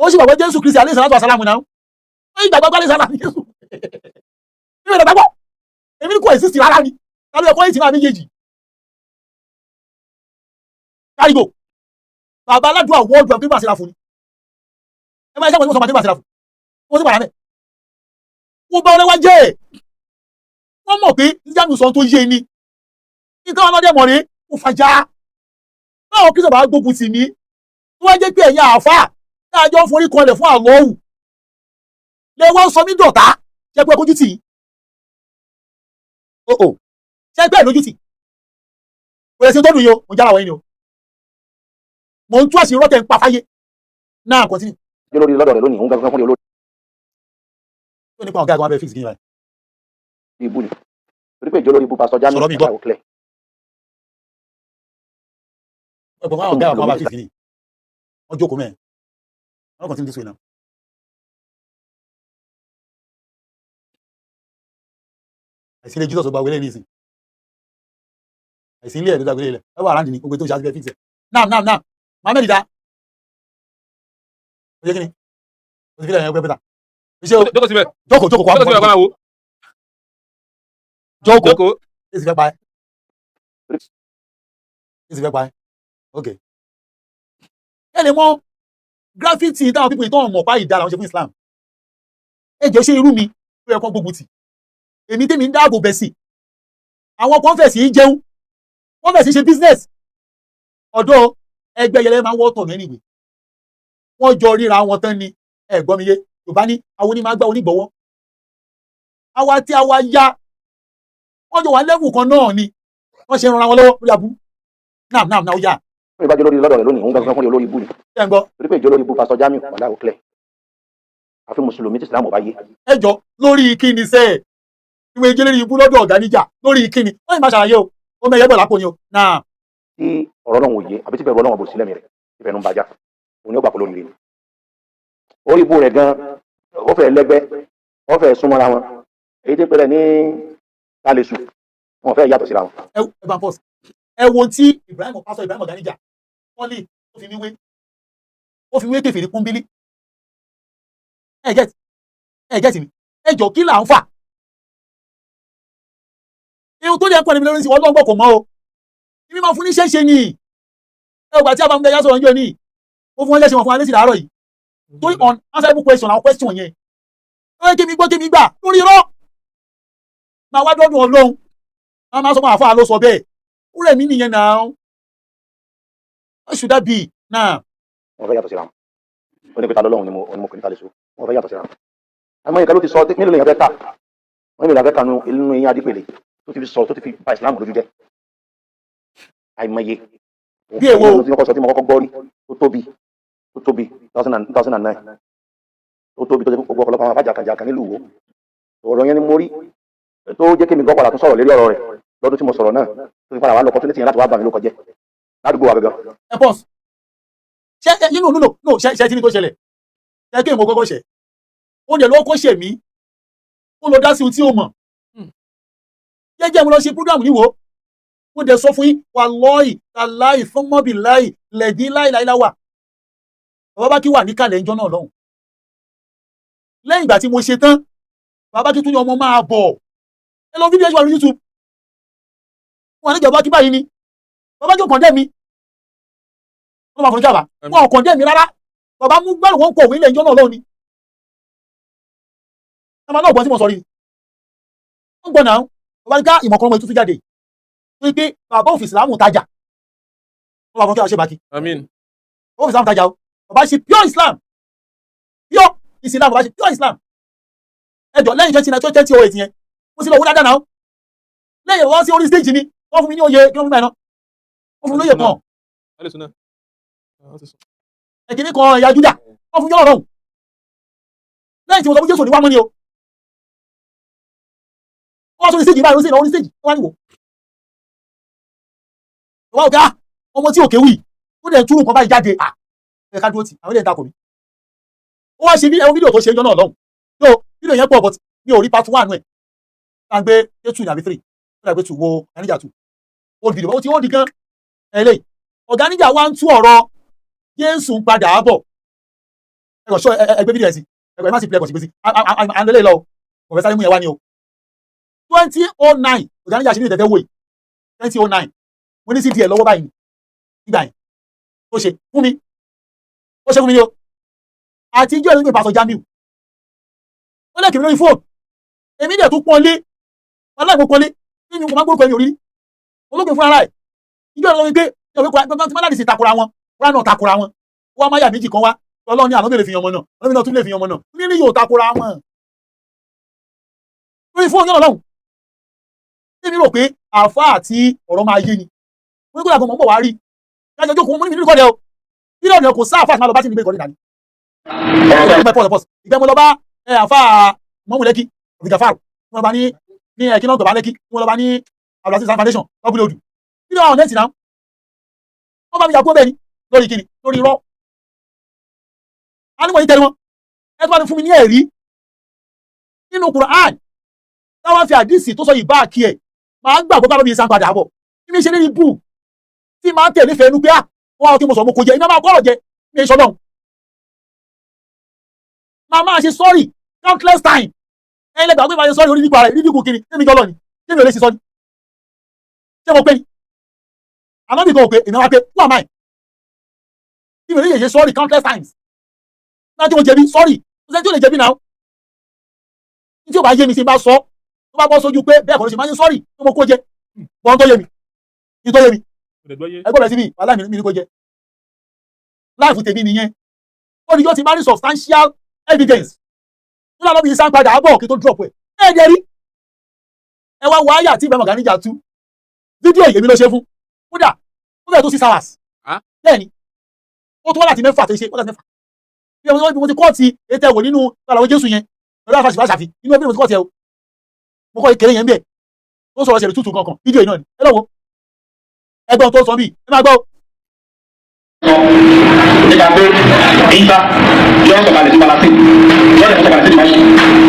Ó sì gbàgbọ́ Jésù Kristi alayhi salatu wa salamu náà. Ó sì gbàgbọ́ alayhi salatu Jésù nínú ìdàgbàgbọ́. Èmi kò exist rárá ni. Ta ló yẹ kó yìí tì náà méjèèjì kárígò bàbá aládùn àwọn ọdún àti bàṣẹ́ra fún ni. Ẹ máa ṣe àwọn ìmọ̀ sọ̀rọ̀ bàṣẹ́ra fún wọ́n sì padà mẹ́. Wọ́n bá ọlẹ́wà jẹ́ ẹ̀, wọ́n mọ̀ pé Jamiu sọ tó yé ni nítorí ọlọ́dẹ mọ̀ rèé. Ó fàjà báwọn kí sọ̀bà gbógun tì mí, tó wá jẹ́ pé ẹ̀yin àáfàá tá a jọ ń forí kanlẹ̀ fún àlọ́hù lè wọ́n sọ mí dọ̀tá. Ṣe pé kójú tì í ó ṣe pé lójú tì kò lè ṣe tó dùn yìí o. Mo jára wọ̀nyí ni o, mo ń tú àṣírí rọ́tẹ̀ ń pa fáyé náà. Continue. Jẹ́ lórí lọ́dọ̀ rẹ̀ lónìí, òun gangan fún olórí Tó nípa ọ̀gá àgbọn abẹ́ fix kí ni báyìí. ibu ni. Torí pé ìjọ lórí ibu Pásítọ̀ Jamiu Sọ̀rọ̀ mi gbọ́. Àlàó clear. Ẹ̀gbọ́n àwọn ọ̀gá àgbọn abẹ́ fix kí ni wọ́n jókòó mẹ́ẹ̀. Wọ́n continue this way now. Àìsí ilé Jesus gba wọlé ní ìsìn, àìsí ilé ẹ̀ ló dàgbélé ilẹ̀ ẹ wà aráàlú ní gbogbo tó ń ṣe àti bẹ́ẹ̀ fix ẹ̀. Now now now, Mohammed da ó yẹ kí ni o ti fi lẹ́yìn ẹgbẹ́ bẹ́tà iṣẹ́ o. Jókòó síbẹ̀. Jókòó, jókòó, Jókòó síbẹ̀, kọ́ máa wò. Jókòó. Jókòó. Èsì fẹ́ pa ẹ́, èsì fẹ́ pa ẹ́. Ok, ẹ lè mọ gravity táwọn pípọ̀ ìtàn ọmọ pa ìdá làwọn ṣe fún Islam. Ẹ jẹ́ ṣé irú mi ló yẹ kó gbógun tì? Èmi tèmi ń dáàbò bẹ̀ sí, àwọn kan fẹ̀ sí í jẹun, wọ́n fẹ̀ sí í ṣe business. Ọ̀dọ́ ẹgbẹ́ yẹlẹ máa ń wọ́tọ̀ anyway. Wọ́n jọ ríra wọn tán ni. Ẹ gbọ́ mi yé? Yorùbá ní àwọn onímọ̀ àgbà onígbọ̀wọ́ àwa tí a wá yá, wọ́n jọ wà level kan náà ni wọ́n ṣe ń ran wọn lọ́wọ́ lórí aburú náà náà náà ó yá. Fún ìbájọ́ lórí lọ́dọ̀ rẹ̀ lónìí, òun gangan fún olórí ibú ni. Ṣé ń gbọ́? Torí pé ìjọ lórí ibú Pastor Jamiu wàhálà ò clear, àfi mùsùlùmí tí Islam ò bá yé. Ẹ jọ, lórí kíni sẹ́ ẹ̀ ìwé ìjẹ́lẹ̀ ibú lọ́dọ̀ ọ̀gá níjà? Lórí kíni? Wọ́n yìí máa ṣàlàyé o, ó mẹ́yẹ́ bọ̀ lápò ni o náà. Tí ọ̀rọ̀ Ọlọ́run ò yé, àbí tí bẹ̀rù Ọlọ́run bò sí lẹ́mìí rẹ̀, ìfẹ́ ń bàjá, òun ni ó gbà pé lórí rẹ̀ ni. Orí ibú rẹ̀ gan, ó fẹ́ lẹ́gbẹ́, ó fẹ́ súnmọ́ra wọn. Èyí tí ń pẹ́rẹ́ ní kálẹ̀sù, wọn fẹ́ yàtọ̀ síra wọn. Ẹ ẹ bá ń pọ̀ sí. Ẹ wo tí Ibrahim, Pastor Ibrahim Ọ̀gánijà, wọ́n lè ó fi mí wé, ó fi wé kèfèrí pọ́nbélé. Ẹ get mi? Ẹ jọ, kí là ń fà? Ihun tó jẹ́ kọ́ ẹni lórí sí ọlọ́gbọ̀n kò mọ́ o. Ibi máa fún ní ṣẹ́ṣe ni. Ẹ gbà tí a bá ń bẹ yá sọ̀rọ̀ níjọ́ ní, ó fún wọn lẹ́sìn, wọn fún wa lẹ́sìn láàárọ̀ yìí, torí unanswerable question, àwọn question yẹn ó yẹ kí mi gbọ́, kí mi gbà lórí irọ́ máa wá dọ́dún Ọlọ́run, máa máa sọ fún àfáà ló sọ bẹ́ẹ̀. Ó rẹ̀ mí nìyẹn náà. What should that be náà? Wọn fẹ́ yàtọ̀ síra wọn. Ó ní pé ta lọ́lọ́run ni mo pè ní kálẹ̀sù. Wọn fẹ́ yàtọ̀ síra wọn. Àmọ́ ìka ló ti sọ mélòó lèèyàn fẹ́ kà wọ́n, mélòó lèèyàn fẹ́ kà nínú eyín adípèlé tó ti fi sọ, tó ti fi ba ìsìlámù lójú jẹ́, àìmọye. Bí èwo? Tí wọ́n kọ́ sọ, tí mo kọ́kọ́ gbọ́ rí, tó tóbi 2009, tó tóbi, tó jẹ́ gbogbo ọ̀pọ̀lọpọ̀ àwọn afájàkàjàkà nílùú wo, ọ̀rọ̀ yẹn ni mo rí tó jẹ́ kí mi gbọ́ padà tún sọ̀rọ̀ lérí ọ̀rọ̀ rẹ̀ lọ́dún tí mo sọ̀rọ̀ náà, tó fi padà wá lọ opportunity yẹn láti wá bà mí ló kọjẹ́ ládùúgbò wa gangan. Ẹ pause. Ṣé ẹ nínú no no, ṣe tí ní tó ṣẹlẹ̀? Ṣe kí èmo kọ́kọ́ ṣe ó dẹ̀ lọ́kọ́ ṣẹ̀ mí, ó lọ dá sí ohun tí ó mọ̀. Jẹ́jẹ́ mo lọ ṣe program níwò, mo dẹ̀ sọ fún yín, wàlọ́ọ̀ì tàláì fún mọ́bì láì lẹ̀dí láìláìláwà, bàbá bá kí wà níkàlẹ̀ ńjọ́ náà lọ́hùn. Lẹ́yìn ìgbà tí mo ṣe tán, bàbá kí tún ní ọmọ máa bọ̀. Ẹ lọ fídíò ẹ̀ wà lórí YouTube wọn níjọba kí báyìí ni bàbá kí ò kàn dẹ́ mi, wọ́n máa fọ́n jábà, wọn ò kàn dẹ́ mi rárá. Bàbá mú gbẹ́rù, wọn kọ̀ òwe ilẹ̀ ìjọ náà lọ́hùn ni. Ẹ máa náà gbọ́n tí mo sọ rí, wọ́n gbọ́n náà. Bàbá ní ká ìmọ̀kan ọmọ ìtútù jáde tó pé bàbá òfin ìsìlámù tajà, wọ́n máa fọ́n kí wọ́n ṣe bàkí. Àmín. Bàbá òfin ìsìlámù tajà o. Bàbá ṣe pure Islam, pure Islam, bàbá ṣe pure Islam. Ẹjọ, lẹ́yìn 29, 2008 yẹn, mo sì lọ wó dáadáa náà. Lẹ́yìn wọ́n sí orí stage ni wọ́n fún mi ní oyè. Kí wọ́n fún mi náà? Wọ́n fún mi lóye kan. Alẹ́ wọ́n ti sọ. Ẹ̀kíní kan, ẹ̀yà Júdà, wọ́n fún yọ̀rọ̀ rọrùn lẹ́yìn tí mo sọ fún Jésù ní wá mọ́ ni o. Wọ́n wá sórí stage báyìí, orí stage wọ́n wá ní wò wọ́n ọ̀gá ọmọ tí òkè wì ó dẹ̀ túrù nǹkan báyìí jáde. À ẹ̀ ká dúró tì àwọn ilé ìtakò mi. Ó wá ṣe ẹwọ fídíò tó ṣe ń jọ náà lọ́hùn tó fídíò yẹn pọ̀, but mi ò rí part one ẹ̀ tá à ń gbé ṣé two ní àbí three, ó dà pé two wo Ọ̀gáníjà two, old video, ó ti ó di gan. Ẹ̀ lẹ́yìn Ọ̀gáníjà wá ń tú ọ̀rọ̀ Jésù ń padà bọ̀. Ẹ kàn ṣọ́ ẹgbẹ́ fídíò ẹ̀ sí ẹ má sì play, ẹ̀kọ́ sí gbé sí à ń lélẹ̀ lọ. Mo fẹ́ sáré mú yẹn wá ní o. 2009 Ọ̀gáníjà ṣe ní ìtẹ̀tẹ̀ wò yìí. 2009, mo ní CD ẹ̀ lọ́wọ́ báyìí nígbà yẹn. Ó ṣe fún mi, ó ṣe fún mi ní o. Àti ijó ẹ̀rọ pé Pastor Jamiu ó lẹ́kìí mi lórí fóònù, èmi dẹ̀ tún pọ́n lé aláìmọ̀ pọ́n lé nínú kò má gbórúkọ ẹni òrírí olóògbé fún ara ẹ̀. Ijó ẹ̀rọ wípé ìjọba tí wọ́n láti sì takora wọn, wọn náà takora wọn, wọ́n máa yà méjì kan wá. Ọlọ́run ní àná lè fi yan ọmọ náà, ọlọ́run náà tún lè fi yan ọmọ náà ní yóò takora wọn lórí fóònù náà lọ́hùn. Èmi rò pé àáfàá àti ọ̀rọ̀ máa yé ni. Mo ní kó dàgbọ́n mọ̀ ń bọ̀ wá rí lájọ jókòó. Mo ní mi ní ìkọ́lẹ̀ o, fídíò kò sáà fáà tí máa lọ bá tí mi gbé ìkọ́lẹ̀ dání. Ìgbẹ́ mo lọ bá àáfàá mọ́mú Lẹ́kì Abdulgafar, mo lọ bá ní ẹ̀kí náà gbọ̀bá Lẹ́kì, mo lọ bá ní Abdulaziz Foundation lọ́bùlẹ̀ odù fídíò àwọn nẹ́ẹ̀tì náà. Wọ́n bá mi yàgò bẹ́ẹ̀ ni. Lórí kíni? Lórí irọ́. A ní wọ́n yí tẹ́lẹ̀ wọn. Ẹ tó bá ní fún mi ní ẹ̀rí nínú Quran táwọn fi àdìsí tó sọ yìí bá kí ẹ̀ máa gbàgbọ́ bá mi sàn padà bọ̀. Kí mi ṣe lérí bù tí máa ń tẹ̀lé fẹ́ẹ́ nu pé à wọ́n á kí mo sọ mo kò jẹ iná máa kọ́rọ̀ jẹ mi ṣe ọlọ́run, máa máa ṣe sorry countless time. Ẹ̀yin lẹ́gbàá pé máa ṣe sorry orí nípa rẹ̀ rídìkù kiri. Ṣé mi jọlọ ni? Ṣé mi ò lè ṣe sorry? Ṣé mo pé ni àná mi kan ò pé èmi wá pé who am I tí mi ò lè ṣe sorry countless times náà? Tí mo jẹ̀bi, sorry. Kò sẹ́ni tí ò lè jẹ̀bi náà. Tí ò bá yé mi, sí bá sọ Tó bá bọ́ sójú pé bẹ́ẹ̀ kọ́ ló ṣe máa ń sọ́ọ̀rì tó mo kó jẹ, wọ́n tó yé mi ní tó yé mi. Ẹgbẹ́ rẹ̀ sí mi, wàhálà mi ní kó jẹ láìfù tèmi nìyẹn. Ó ní yóò ti máa ní substantial evidence tó lọ́nà bí sá ń padà bọ̀ kí tó drop ẹ̀. Ẹ̀ dẹ̀ rí, ẹ wá wáyà tí Ibrahim Ọ̀gáníjà tú fídíò yèmí ló ṣe fún, kódà ó fẹ́ tó 6 hours. Bẹ́ẹ̀ ni, ó tó wá láti 6 tó ṣe wákàtí 6 bí mo ti kọ́ọ̀tì ètò ẹ̀wò nínú ìlànà Jésù yẹn pẹ̀lú àfàṣì fàṣàfi inú ẹbí mo ti kọ́ọ̀tì ẹ̀ o. Mo kọ́ ìkéré yẹn bẹ́ẹ̀ tó sọ̀rọ̀ ṣẹlẹ̀ tútù kankan, fídíò yìí náà ni. Ẹ lọ́wọ́ ẹgbọ́n tó sọ bí ẹ máa gbọ́. Nípa pé Ìsá yọ sọ̀kalẹ̀ sí Palestine, yọ lè sọ̀kalẹ̀ sí Dimashi,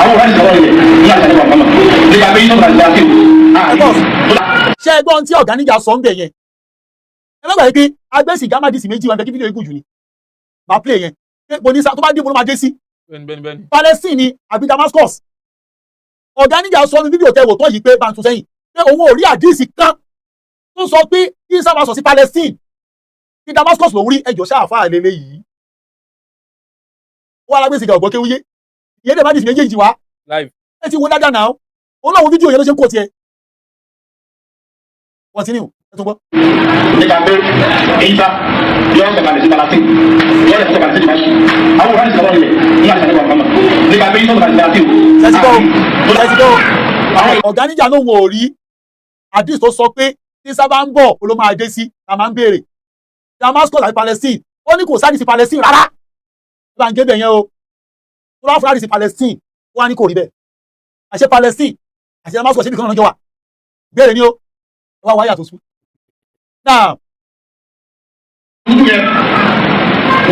àwọn òrà ìsọ̀rọ̀ ilẹ̀ ní àṣà nípa Muhammad nípa pé Ìsá sọ̀kalẹ̀ sí Palestine. Ṣé ẹgbọ́n tí Ọ̀gáníjà sọ ń bẹ̀ yẹn? Ẹ má gbàgbé pé agbẹ́sì gámàdìsì méjì wọn fẹ́ kí fídíò yìí gùn jù ni máa play yẹn pé mo ní sá tó bá dé mo ló máa dé sí Palestine ni àbí Damascus. Ọ̀gáníjà sọ ní fídíò tẹ wò tán yìí pé bá ń tún sẹ́yìn pé òun ò rí àdìsí kan tó sọ pé Ìsá máa sọ sí Palestine ní Damascus lòún rí. Ẹjọ́ sáàfà lélẹ̀ yìí wọ́n alágbèsè ọ̀gbọ́n kéwúyé ìyẹn dẹ̀ má dìsí méjèèjì wá. Ẹ ti wo dáadáa náà, òun náà wo fídíò yẹn ló ṣe ń kó tiẹ̀. Continue, ẹ tún gbọ́. Nípa pé Ìsá yọ sọ̀kalẹ̀ sí Palestine, yọ lè sọ̀kalẹ̀ sí Dimashi, àwọn òrà ìsọ̀rọ̀ ilẹ̀ ní àṣà nípa Muhammad nípa pé Ìsá sọ̀kalẹ̀ sí Palestine. Ṣẹ́sígbọ́, ṣẹ́sígbọ́, Ọ̀gáníjà lóun ò rí àdìs tó sọ pé tí sábà ń bọ̀ ló máa dé sí ta máa ń béèrè Damascus àti Palestine. Ó ní kò sáàdì sí Palestine rárá, ó bá ń gé bẹ̀ yẹn o. Tó bá fúlàdì sí Palestine, ó wá ní kò rí bẹ́ẹ̀. Àṣẹ Palestine àti Damascus ṣe bí kan náà jọ wà béèrè ni ó wá wáyà tó sùn náà.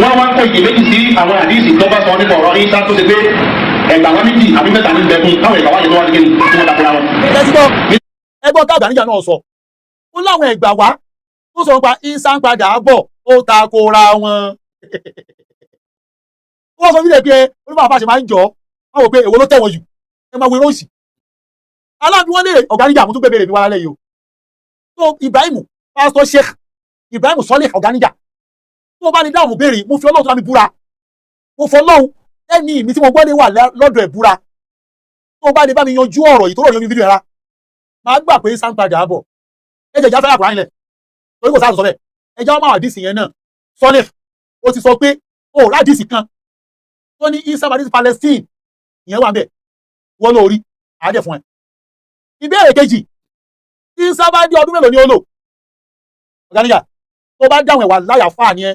Wọ́n wá kọ iyèméjì sí àwọn àdìsí tó bá sọ nípa ọ̀rọ̀ Ìsá tó ṣe pé ẹgbà wọn méjì àbí mẹ́ta ní bẹ fún káwọn ẹgbà wáyé tó wá sí kéde tí wọ́n takora wọn. Ẹgbọ́ ẹgbọ́ ká Ọ̀gáníjà náà sọ ó láwọn ẹgbà wá tó sọ nípa Ìsá ń padà bọ̀, ó takora wọn. Wọ́n sọ fílẹ̀ pé onímọ̀ àfàṣẹ máa ń jọ wọ́n wò pé èwo ló tẹ̀wọ̀n jù, ẹ máa wo eré òsì aláàbí wọn lè. Ọ̀gáníjà, mo tún gbé bèrè mi wá lálẹ́ yìí o. Tó Ibrahim, Pásítọ̀ Sheikh Ibrahim Sọlẹ̀ Ọ̀gáníjà, tó bá ní dáhùn béèrè, mo fi Ọlọ́run tó bá mi búra, mo fọ Ọlọ́run ẹni mi tí mo gbọ́ lé wà lọ́dọ̀ ẹ̀ búra, tó bá lè bá mi yanjú ọ̀rọ̀ yìí tó rọ̀ yanjú fídíò yẹn rà, máa gbà pé sáń padà bọ̀. Ẹ jẹ́ ìjà fẹ́ràn àkùrá nílẹ̀ torí kò sáà sọ bẹ́ẹ̀. Ẹ jẹ́ wọn máa àdìsí yẹn náà. Sọlẹ̀ ó ti sọ pé ó rádìsí kan tó ní Isa bá dé sí Palestine, ìyẹn wà ń bẹ̀ wọ́n lórí àádẹ́ fún ẹ. Ìbéèrè kejì, Isa bá dé, ọdún mélòó ni ó lò? Ọ̀gáníjà, tó bá dáhùn ẹ̀, wà láyà fáà ni ẹ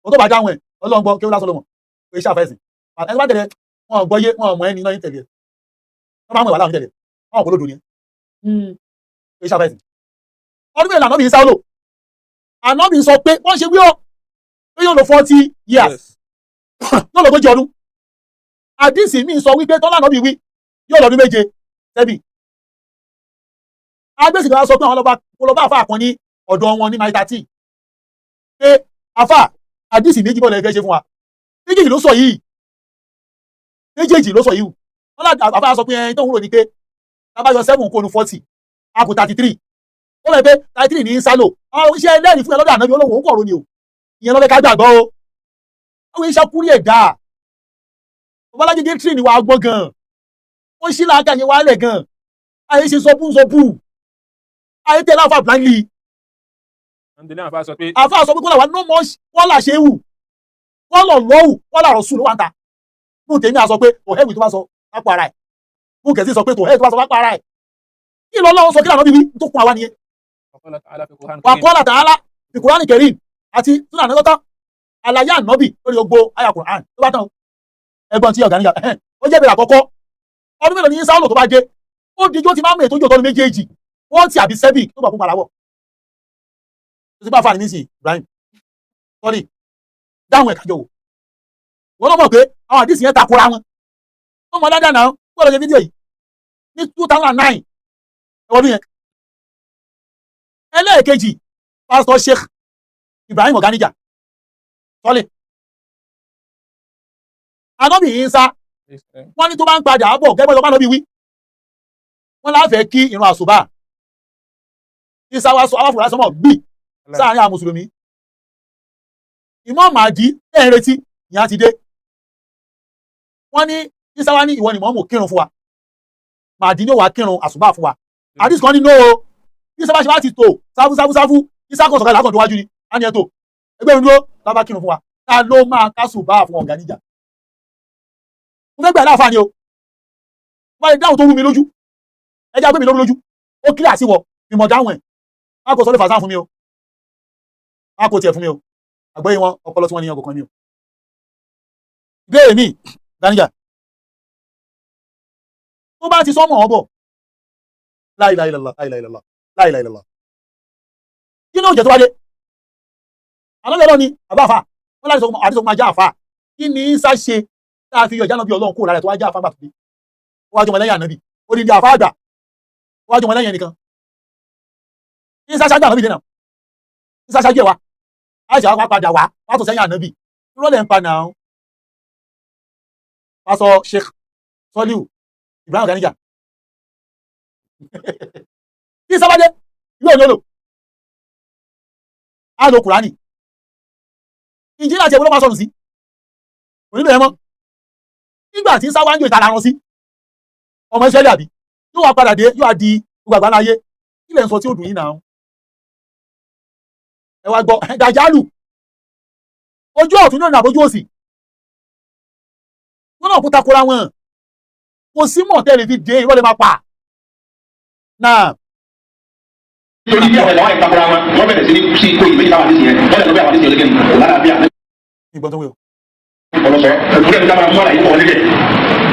o. Tó bá dáhùn ẹ̀, Ọlọ́run gbọ́ kí ó lásán ló mọ̀ pé iṣẹ́ àfẹ́sìn ẹni tó bá tẹ̀lé wọn ò gbọ́yé, wọn ò mọ ẹni náà ń tẹ̀lé ẹ. Wọ́n bá mọ̀ ìwà láwọn tẹ̀lé wọn kò lódò ni ẹ pé iṣẹ́ àfẹ́sìn. Ọdún mélòó ànábì Isa lò? Ànábì sọ pé wọ́n ṣe wí ọ́ pé yóò lò 40 years, yóò lò 40 ọdún. Àdìsí mi sọ wípé tọ́lá ànábì wí yóò lọ́dún 7 sẹ́bì. Agbésìgbà sọ pé àwọn ọlọ́ba àfa kan ní ọ̀dọ̀ wọn ní mile 13 pé àfa, àdìsí méjì bọ́ọ̀lù ẹ̀fẹ́ ṣe fún wa, méjèèjì ló sọ yìí, méjèèjì ló sọ yìí. Wọ́n lá àfa sọ pé ẹni tó ń wúlò ní pé tábàyọ 7 kó nu 40, a kù 33. Ó lọ pé 33 ní sálò. Àwọn iṣẹ́ ẹlẹ́rìí fún ẹ lọ́dọ̀ ànábì olóhùn òun kọ̀ọ̀rọ̀ ni o. Ìyẹn lọ́fẹ́ ká gbàgbọ́ o. Àwọn iṣẹ́ kúrí ẹ̀dá babalájẹjẹ tírì ni wàá gbọ́ gan, wọ́n ṣí làákà yẹn wàá lẹ̀ gan. Àyè ṣe sọ bú sọ bú, àyè tẹ̀lé àfa blindly. Àfa sọ pé kó làwọn no more wọ́n là ṣe wù, wọ́n lọ lọ́wù, wọ́n là rọ̀ sùn ló wà ń ta. Mú tèmi à sọ pé kò hẹ́wì tó bá sọ lápò ara ẹ̀, mú kẹ̀sí sọ pé kò hẹ́wì tó bá sọ lápò ara ẹ̀. Kí lọ lọ́wọ́ sọ, kí lànà bíbí tó kún àwa nìyẹn. Wà kọ́lá tààlà fi Kùránì Kẹrim àti súnà ànágọ́tà àlàyé ànábì lórí gbogbo àyà Kùránì tó bá tán. Ẹ̀gbọ́n tí ọ̀gá nígbà ó jẹ́ ìbéèrè àkọ́kọ́, ọdún mélòó ni Sáúlù tó bá dé? Ó dijó ti máa ń mú ètò ìjọ tọ́nu méjèèjì wọ́n ti àbí sẹ́bì tó gbà fún padà wọ̀ tó ti bá fà ní nísìnyí. Ibrahim, sorry, dáhùn ẹ̀ka jọ wò wọ́n lọ́ mọ̀ pé àwọn àdìsí yẹn takora wọn. Ó mọ dáadáa náà kó lọ ṣe fídíò yìí ní 2009 ẹwọ́n yẹn. Ẹlẹ́ẹ̀kejì, Pásítọ̀ Sheikh Ibrahim Ọ̀gáníjà sọ́lé, Ànábì Ìsá, wọ́n ní tó bá ń padà bọ̀ gẹ́gẹ́ bí Ànábì wí, wọ́n láfẹ̀ẹ́ kí ìrun àsùbá. Ìsá wa sọ aláfòrá sọmọ gbì sáàrin àwọn mùsùlùmí. Ìmọ̀ màdí ẹ̀ ń retí ìyá ti dé. Wọ́n ní Ìsá wa ní ìwọ ni mọ̀ọ́mù kírun fún wa. Màdí ní ó wá kírun àsùbá fún wa. Àdìsí kan ní no o, bí sábà ṣe bá ti tò sáfù sáfù sáfù, Isa kan sọ̀kalẹ̀ látọ̀ níwájú ni á ní ẹ tò ẹgbẹ́ mi dúró lábá kírun fún wa. Ta ló máa kásùbá fún ọ̀gá níjà? Mo fẹ́ gbà láàfáà ni o, wọ́n lè dáhùn tó rú mi lójú, ẹ jẹ́ àgbẹ̀ mi lóru lójú, ó kílẹ̀ àsìwọ̀ ìmọ̀ dáhùn ẹ̀. Má kò sọ lè fàṣà fún mi o, má kò tiẹ̀ fún mi o, àgbẹ̀yìn wọn ọpọlọ tí wọ́n ní ọkọ̀ kan ni o. Ìbéèrè mi Gánìjà, tó bá ti sọ́mọ̀ ọ̀bọ̀, la ilaha illallah, la ilaha illallah, la ilaha illallah, kí ni ó jẹ́ tó bá dé? Àlọ́lẹ̀ ọlọ́ni àbá àfà wọ́n láti sọ àdìsọ máa já àfà. Kí ni Ìsá ṣe tá a fi yọ ìjánu bí Ọlọ́run kúrò lára ẹ̀ tó wá já àfà gbà tó dé? Ó wá jọmọ lẹ́yìn ànábì, ó ní di àfà àgbà, ó wá jọmọ lẹ́yìn ẹnìkan. Ìsá ṣáájú ànábì dé náà, Ìsá ṣáájú ẹ̀ wá, àìsàn wa padà wá wá tó sẹ́yìn ànábì. Irọ́ lẹ̀ ń pa náà. Pásọ Sheikh Soliu Ibrahim Ganija, kí sábàdé yóò ní olò á lo Kùránì, Ìnjílà àti ẹ̀wọ́n ló máa sọnù sí, kò nílò ẹ mọ́. Nígbà tí sáwá ń jò ìtara ran sí ọmọ Ísírẹ́lì, àbí yóò wá padà dé, yóò wá di gbogbo àgbáńlá ayé. Kí lẹ̀ ń sọ tí ó dùn yín náà? Ẹ wá gbọ́ Dàjálù, ojú ọ̀tún náà ní àbójú òsì wọn náà kó takora wọn, kò sí mọ̀tẹ́lì fi dé, irọ́ lè máa pa náà. Torí bí àwọn ìlànà ìtakora wọn, wọ́n bẹ̀rẹ̀ sí ní sí kó ìwé ìtawà àdìsí yẹn, wọ́n lè lọ bí àwọn àdìsí yẹn lókè kò lára bí àwọn Ìgbọ́n tó wí o. ọlọsọ ìdúró ẹni táwọn mú àlàyé pọ̀ níbẹ̀.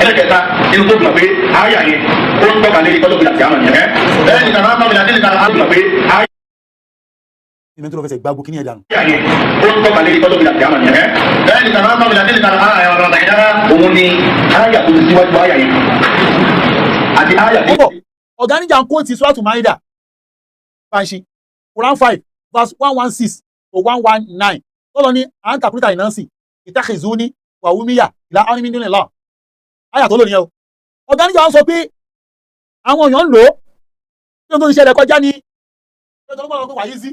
Ẹlẹ́kẹta inú tó gbà pé àyà yẹn ó ń tọ́ka lérí kọ́tọ́ gbìyànjú àmà yẹn bẹ́ẹ̀ ni kàrá máa bìlà nílẹ̀ kàrá gbà pé àyà Ìmọ̀ tó lọ fẹsẹ̀ gbágbó kíní ẹ̀ dànù. yẹn ó ń tọ́ka lérí kọ́tọ́ gbìyànjú àmà yẹn bẹ́ẹ̀ ni kàrá máa bìlà nílẹ̀ kàrá àyà ọ̀rọ̀ nàìjíríà òun ni àyà tó ti síwájú àyà yẹn àti àyà Ó bọ̀, ọ̀gá níjà ń kó ti Suratu Maida Banshi, Quran 5 verse 116 to 119, tọ́lọ ní à ń tàkúrítà ìnánsì ìtàkìzúní wàhúmíyà ìlà ánimídúnilá àyà tó lò nìyẹn o. Ọ̀gá níjà ń sọ pé àwọn èèyàn ń lò ó tí ohun tó ti ṣẹlẹ̀ kọjá ni pé tó gbọ́dọ̀ pé wà yí sí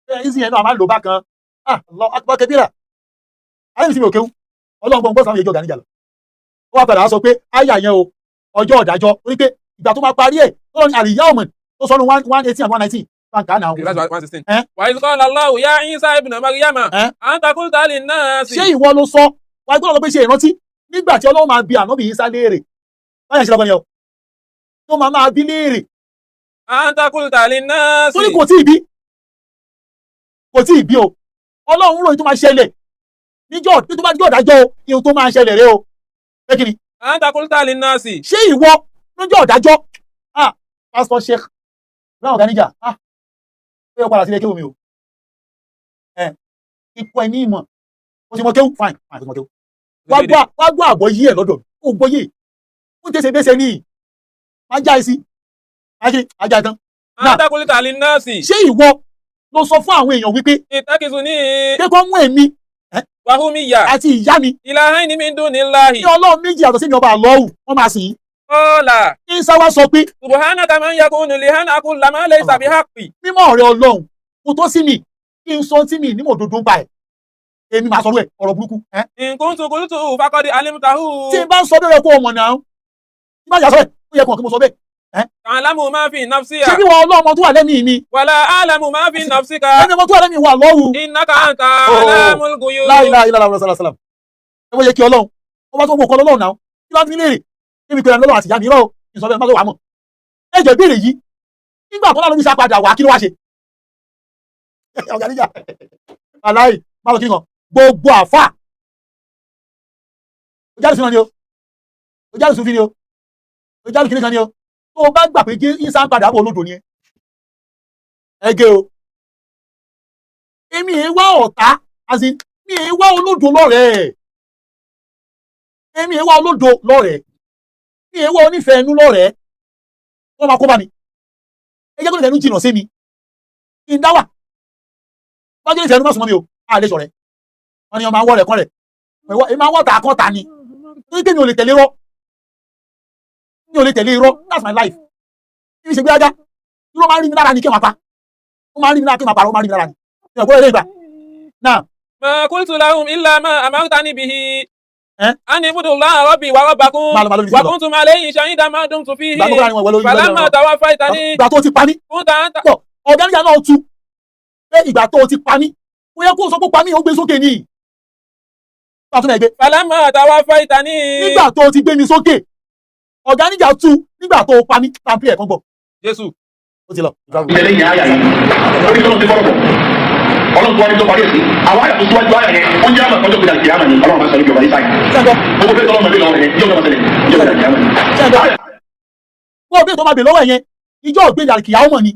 pé yí sí yẹn náà a máa ń lò bákan. Ah, Allahu akbar kabira, ayé mi sì mi ò kéwú, Ọlọ́run gbọ́n gbọ́n sáwọn èjì ọ̀gá níjà lọ. Ó wá padà wá sọ pé àyà yẹn o, ọjọ́ ọ̀dájọ́, ó ní pé ìgbà tó máa parí ẹ̀ tó lọ ní àlìyá ọmọ tó sọ ní 118 and 119 báńkà náà. That's 116. Eh? وإذ قال الله يا عيسى ابن مريم Eh? أنت قلت للناس Ṣé ìwọ ló sọ wà gbọ́dọ̀ lọ pé ṣe ìrántí nígbà tí Ọlọ́run máa bi ànábì Ìsá léèrè, báyà ṣe lọ́kàn ni ọ tó máa máa bi léèrè. أنت قلت للناس Torí kò tí ì bí, kò tí ì bí o. Ọlọ́run ròyìn tó máa ṣẹlẹ̀ níjọ́ tó bá níjọ́ ọ̀dájọ́ o, ihun tó máa ṣẹlẹ̀ rẹ o, pé kí ni? أنت قلت للناس Ṣé ìwọ lọ́jọ́ ọ̀dájọ́? Ah, Pastor Sheikh Brown Ganija, ah, ó yẹ padà sílé kéwù mi o. Ẹ ikú ẹ ní ìmọ̀, o ti mọ kéwù, fine fine, o ti mọ kéwù, wá gbọ́ àgbọ̀ yí ẹ̀ lọ́dọ̀ mi, ó gbọ́ yé, ó ń tẹ̀sẹ̀ bẹ́sẹ̀ ní má já ẹ sí, má kí má já ẹ tán. أنت قلت للناس Ṣé ìwọ ló sọ fún àwọn èèyàn wípé اتخذوني pé kó mú èmi وأمي àti ìyá mi إلهين من دون الله? ní Ọlọ́run méjì yàtọ̀ sí mi ọba àlọ́hù, wọ́n máa sìn yín? قال Ìsá wá sọ pé سبحانك من يكون لي أن أقول ما ليس بحق. Mímọ́ ọ̀rẹ́ Ọlọ́run, kò tó sí mi kí n sọ tí mi nímọ̀ òdodo ń pa ẹ̀, èmi máa sọ̀rọ̀ ẹ̀ ọ̀rọ̀ burúkú ẹ́. إن كنت قلته فقد علمته. Tí n bá ń sọ bẹ́ẹ̀ kó ọmọ náà, tí n bá yà sọ bẹ́ẹ̀, ó yẹ kó kí mo sọ bẹ́ẹ̀. تعلم ما في نفسي Ṣé bí wọn Ọlọ́run tó wà lẹ́mìí mi? ولا أعلم ما في نفسك. Ẹni ọmọ tó wà lẹ́mìí wà lọ́wù. إنك أنت Oh. علام الغيوب. La ilaha illallah sallallahu alaihi ẹ wọ́n yẹ kí Ọlọ́run ọba tó gbọ́ ọkọ lọ́lọ́run náà, kí ló ń fi léèrè kí mi pèrè lọ́lọ́run àti ìyá mi rọ́ kí n sọ bẹ́ẹ̀ má tó wà mọ̀. Ẹ jẹ́ ìbéèrè yìí, nígbà tó lálọ́ ní sápadà wà, kí ló wá ṣe? Ọ̀gá níjà aláì má lọ kí n kan gbogbo àfà ojáde súná ni o, ojáde súnfì ni o, ojáde kìnìkan ni o, tó o bá gbà pé jẹ́ Ìsá ń padà bọ̀, olódò ni ẹ. Ẹ gé o, èmi è wá ọ̀tá, as in mi è wá olódo lọ́rẹ̀ẹ́, èmi è wá olódo lọ́rẹ̀ẹ́, mi è wá onífẹ̀ẹ́ ẹnu lọ́rẹ̀ẹ́. Wọ́n máa kó bá mi. Ẹ jẹ́ kó nífẹ̀ẹ́ ẹnu jìnnà sí mi, kí n dá wà. Wọ́n jẹ́ nífẹ̀ẹ́ ẹnu, má súnmọ́ mi o, á lè ṣọ̀rẹ́. Wọ́n ní ọmọ àwọn ọ̀rẹ́ kan rẹ̀, èmi máa ń wọ́ ta kan ta ni, torí pé mi ò lè tẹ̀lé irọ́, mi ò lè tẹ̀lé irọ́. That's my life. Mi ṣe gbéraga, irọ́ máa ń rí mi lára ni kí n máa pa, ó máa ń rí mi lára kí n máa parọ́, ó máa ń rí mi lára ni mi ò gbọ́dọ̀ lè gbà náà. ما قلت لهم إلا ما أمرتني به. أن اعبدوا الله ربي وربكم Máa lọ, máa lọ, máa lọ. وكنتم عليه شهيدا ما دمت فيه Ìgbà tó kọ́ra ni wọ́n wọ lórí فلما توفيتني ìgbà tó ti pa mí. كنت أنت Pọ̀ ọ̀gá níjà náà tú pé ìgbà tó ti pa mí, ó yẹ kó o sọ pé pa mí, ó gbé sókè ní. Ìgbà tó náà gbé. فلما توفيتني Nígbà tó ti gbé mi sókè, ọ̀gá níjà tú nígbà tó pa mí, tàbí ẹ̀kan gbọ̀. Jésù. Ó ti lọ. Ìtẹ̀lé yẹn àyà yìí orí tọ́lọ́ ti fọ́rọ̀ bọ̀, ọlọ́run tó wá ní tó parí èsì àwọn àyà tó síwájú àyà yẹn, ó jẹ́ àmọ̀ tọ́jọ́ gbéra kìámà ni ọlọ́run máa sọ níbi ọba yìí sáyà. Ṣẹ́ńgọ́. Gbogbo fẹ́ tọ́lọ́ mọ̀lẹ́ lọ́wọ́ yẹn yóò lọ́wọ́ sẹlẹ̀ yóò gbéra kìámà ni. Ṣẹ́ńgọ́. Wọ́n bí ètò máa bè lọ́wọ́ yẹn, ìjọ ògbéjà kìyàwó mọ̀ ni.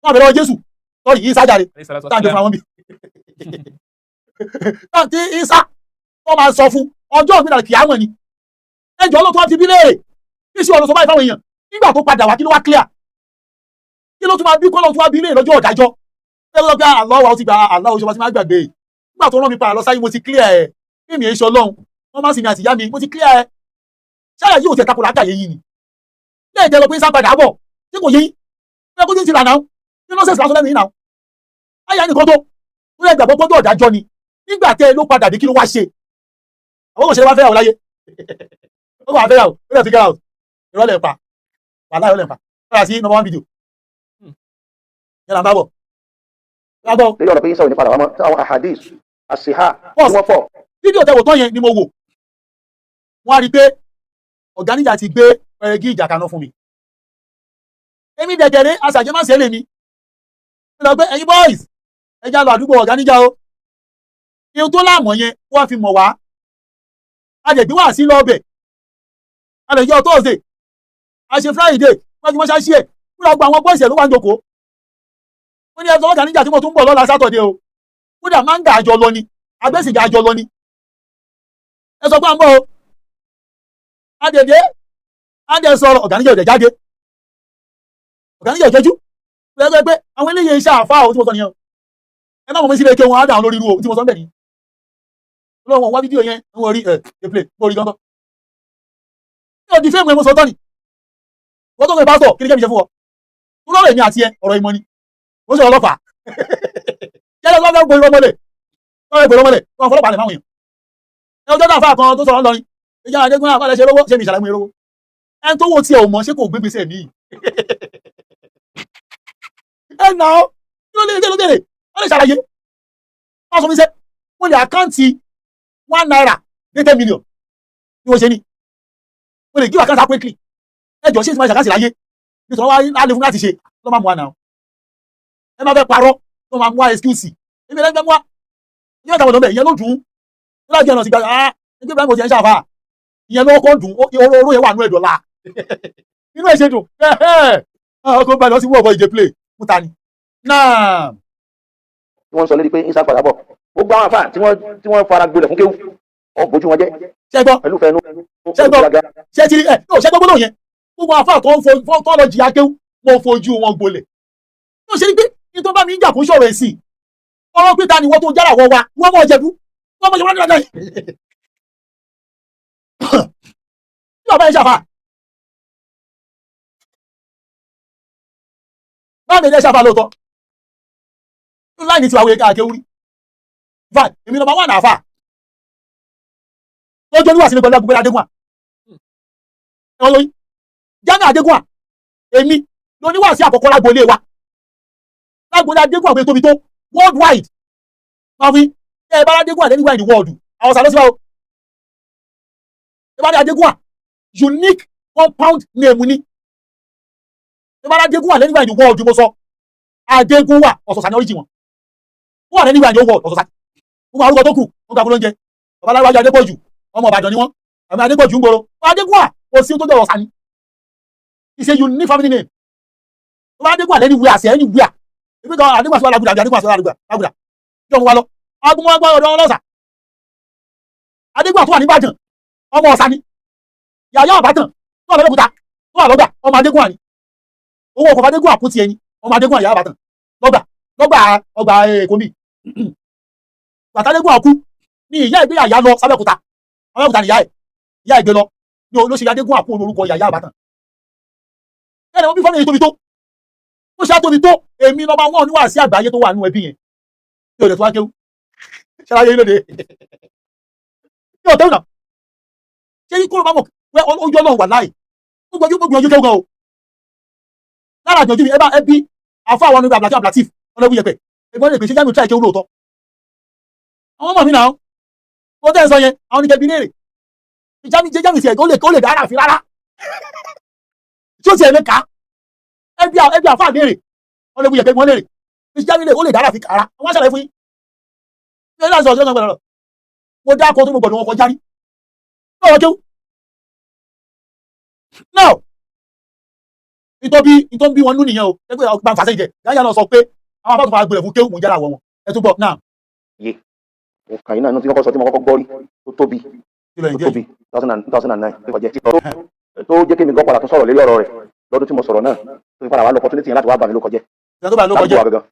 Wọ́n bè lọ́wọ́ Jésù, sọ́ọ̀rì yìí sájàre, táǹdé fúnra wọn bì. Táǹtí Isa tó máa sọ fún ọjọ́ ògbéjà kìyàwó ni. Ẹjọ́ ló tó wá ti bí léèrè, kí sí ọ̀nà sọ báyìí fáwọn èèyàn, nígbà tó padà wá kí ló wá clear? Kí ló tún máa bí kọ́ ló tún wá bí léèrè lọ́jọ́ ọ̀dájọ́? Ṣé ló pé àlọ́ wa ó ti gba àlọ́ oṣù wa ti máa gbàgbé? Nígbà tó rán mi padà lọ sáyé mo ti clear ẹ̀. Bí mi èso ọlọ́run, wọ́n má sì mi àti ìyá mi, mo ti clear ẹ̀. Ṣáyà yóò tẹ̀ takò lákàyè yìí ni. Lẹ́yìn tẹ́ lọ pé sá padà bọ̀, tí kò yé yín. Ṣé kó tí ń ti rà náà? Ṣé nọ́ọ̀sẹ̀sì lásán lẹ́nu yìí náà? Àyà nìkan tó, ó lè gbàgbọ́ pọ́jọ́ ọ̀dájọ́ ni. Nígbà tẹ́ ẹ ló padà dé kí ló wá ṣe? Àwọn òṣèré wá fẹ́yàwó láyé. Ó wà fẹ́yàwó, ó lè fi get out. Irọ́ lẹ̀ pa. Wàhálà irọ́ lẹ̀ pa. Padà sí number one video. Yẹ́n là ń bá bọ̀. Lágbọ́. Lórí ọ̀rọ̀ pé Isa ò ní padà wá mọ́, tí àwọn ahadith àṣìhà tí Pause. wọ́n fọ̀. Fídíò tẹ́wọ̀ tán yẹn ni mo wò. Wọ́n á rí i pé ọ̀gá níjà ti gbé pẹrẹgí ìjà kaná fún mi. Èmi dẹ̀kẹ̀rẹ́ aṣàjẹmáṣe lèmi. Mo lọ pé ẹ̀yin boys, ẹ já lọ àdúgbò ọ̀gá níjà o. Ihun tó láàmọ̀ yẹn wọ́n fi mọ̀ wá. A lè gbé wá sí lọ́ọ̀bẹ̀. A lè yọ Thursday. A ṣe Friday, wọ́n ti wọ́n ṣáṣí ẹ̀. Wọ́n lọ gba àwọn boys ẹ̀ ló wá ń jókòó. Wọ́n ní ẹ sọ ọ̀gá níjà tí mo tún ń bọ̀ lọ́la Saturday o. Kódà máa ń gà àjọ lọ ni, agbẹ́sìgà àjọ lọ ni. Ẹ sọ pé à ń bọ̀ o. Adèdè, adè sọ̀rọ̀, ọ̀gá níjà ò dẹ̀ jáde. Ọ̀gá níjà ò jẹ́jú. Lẹ́gbẹ́ pé àwọn eléyìí iṣẹ́ àfáà o tí mo sọ nìyẹn o. Ẹ má mọ̀ mí sílé ike wọn á dà wọn lórí irú o tí mo sọ ń bẹ̀ nìyẹn. Ọlọ́run wá fídíò yẹn, wọ́n rí ẹ̀ ẹ̀ play, mo rí gángan. Mi ò di fíìmù ẹ̀, mo sọ tán ni. Wọ́n tó ń pè pásítọ̀, kí ni kẹ́mi ṣe fún ọ? Tó lọ́rọ̀ èmi àti ẹ, ọ̀rọ̀ ìmọ̀ ni. Ó sọ̀rọ̀ ọlọ́pàá. Jẹ́lẹ̀ lọ́fẹ́ gbòòrò mọ́lẹ̀. Lọ́fẹ́ gbòòrò mọ́lẹ̀, wọ́n fọlọ́pàá lẹ̀ máwọn èèyàn. Ẹ ọjọ́ náà fà kan tó sọ̀rọ̀ ńlọrin. Ìjà Adégún àpàlẹ̀ ṣe lówó, ṣé mi ìṣàlàyé mi lówó? Ẹni tó wo tiẹ̀ ò mọ̀ ṣé kò gbé gbèsè míì. Ẹ nà ó, kí ló lè kí ló dé? Wọ́n lè ṣàlàyé. Wọ́n sọ mi sẹ́, wọ́n lè account ₦1 dé 10 million. Bí wọ́n ṣe ní. Wọ́n lè give account quickly. Ẹ jọ ṣé ìtumọ̀ ìṣàkásì láyé. Nítorí wọ́n á lè fún láti ṣe ló máa mú wa náà. Ẹ má fẹ́ parọ́ ló máa mú wa excuse. Èmi ẹlẹ́gbẹ́ mú wa. Ní ọ̀tá ọ̀dọ́ bẹ̀, ìyẹn ló dùn ún. Ní láti ọ̀nà ti gba, ah, ẹgbẹ́ Ibrahim ti ẹ̀ ń ṣàfà. Ìyẹn ló kọ́ dùn, oró yẹn wà nú ẹ̀dọ̀ la. Inú ẹ̀ ṣe dùn. Ọkọ̀ balẹ̀ ó sì wú ọ̀bọ ìjẹ play. Mú ta ni. Náà. Tí wọ́n ń sọ lórí pé Isa padà bọ̀, gbogbo àwọn àfáà tí wọ́n fara gbolẹ̀ fún kéwù ọ̀ bójú wọn jẹ́ Ṣé gbọ́? pẹ̀lú fẹnu. Ṣé gbọ́? Ṣé ti rí ẹ? Yóò ṣe gbọ́ gbọ́dọ̀ yẹn. Gbogbo àfáà tó ń fo tó lọ jìyà kéwù, mo fojú wọn gbolẹ̀. Yóò ṣe ni pé ní tó bá mi ń jà fún sọ̀rọ̀ ẹ̀sìn. Ọ̀rọ̀ pé ta ni wọ́n tó jára wọ wa, wọ́n mọ̀ jẹ̀bú, wọ́n mọ̀ jẹ̀bú dáadáa. Bí bàbá yẹn ṣàfà. Báwo ni ẹ ṣàfà lóòótọ́? Láì ní tiwa wẹ̀ káàkéwú rí. Fine, èmi number one àfà. Lọ́jọ́ oníwà sínú pẹ̀lú agbègbè Adégún à. Ẹ̀wọ̀n lóyún. Jamiu Adégún à. Èmi lóníwà sí àkọ́kọ́ lágboolé wa. Lágboolé Adégún àgbẹ̀ tóbi tó worldwide. Wọ́n fi ẹ bá Adégún à lẹ́nu in the world. Àwọn sàlọ́ síbáwò. Ẹ bá Adégún à unique compound name ni. Ẹ bá Adégún à lẹ́nu in the world mo sọ. Adégún wà ọ̀sọ̀sà ní origin wọn. Wọ́n wà lẹ́nu in the world ọ̀sọ̀sà. Gbogbo àwọn orúkọ tó kù wọ́n gbà fún lóúnjẹ. Babaláwo Adépọ̀jù ọmọ Ìbàdàn ni wọ́n. Àmì Adépọ̀jù ń gbòòrò. Adégún à kò sí tó jọ ọ̀sà ni. It's a unique family name. Tó bá Adégún à lẹ́nu wíwà sí ẹni wíwà. Ibi kan Adégún àti Alágùdà àbí Adégún àti Alágùdà Alágùdà. Jọ mo wá lọ. Agun wọn gbọ́ ọ̀dọ̀ ọlọ́sà. Adégún àtúwà ní Ìbàdàn ọmọ ọ̀sà ni. Yàyà Àbàdàn tó wà lọ́lọ́kúta tó wà lọ́gbà ọmọ Adégún àní. Owó ọkọ̀ Adégún àkútì ẹni ọmọ Adégún àyà Àbàdàn lọ́gbà lọ́gbà ọgbà Èkó mi. Bàtàdégún àkú ní ìyá ìgbé yàyà lọ sábẹ́òkúta. Abẹ́òkúta ni ìyá ẹ̀ ìyá ìgbé lọ ní ló ṣe Adégún àkú orúkọ yàyà Àbàdàn. Bẹ́ẹ̀ni wọ́n bí fọ́nrán yìí tóbi tó. Ó ṣe àtóbi tó èmi nọ́mbà wọn níwà sí àgbáyé tó wà nínú ẹbí yẹn. Tí o lè tó wá kéwú. Ṣáláyé lóde. Yóò tẹ́wọ̀n náà. Ṣé kí kúrò bá mọ̀ pé ojú Ọlọ́run wà láì? Ó gbọ́jú ó gbìyànjú kéwù gan o. Lára àjọjú mi, ẹ bá ẹ bí àfọ àwọn ọ̀nà àbùlàtí àbùlàtìf ọ̀nà ìwúyẹ̀pẹ̀. Ẹ̀gbọ́n lè pè ṣé Jamiu tíra ìkéwù lóòótọ́. Àwọn ọmọ mi náà, ó tẹ́ ẹ sọ yẹn, àwọn oníkẹ́bí léèrè. Jamiu jẹ́ Jamiu tiẹ̀ ó lè dára fi rárá. Tí ó tiẹ̀ lè kà á, ẹbí àfọ àléèrè, ọ̀nà ìwúyẹ̀pẹ̀ wọ́n léèrè. Ṣé Jamiu lè ó lè dára fi kàrà? Wọ́n ṣàlàyé fún yín. Ṣé ẹ láti sọ ọjọ́ kan gbọ́dọ̀? Mo dá akọ tó mo gbọ́dọ̀ wọn kọjá rí. Lọ́wọ́ kéwù. Now, ìtọ́ bí wọn nú nìyẹn o. Ẹgbẹ́ ọgbà fàṣẹ ìjẹ. Gáyà náà sọ pé àwọn afáàtò fara gbolẹ̀ fún kéwù mò ń jára wọ wọn. Ẹ tún bọ̀ náà. Yé mo kàn yín náà inú tí wọ́n kọ́ sọ tí mo kọ́kọ́ gbọ́ rí tó tóbi Kí ló ń tó jẹ́? tóbi 2009 tó jẹ́ tó jẹ́ kí mi gan padà tún sọ̀rọ̀ lérí ọ̀rọ̀ rẹ̀ lọ́dún tí mo sọ̀rọ̀ náà, tó fi padà wá lọ opportunity yẹn láti wá bà mí ló kọjẹ́. Ìyá tó bá ló kọjá. Ládùúgbò wa gangan.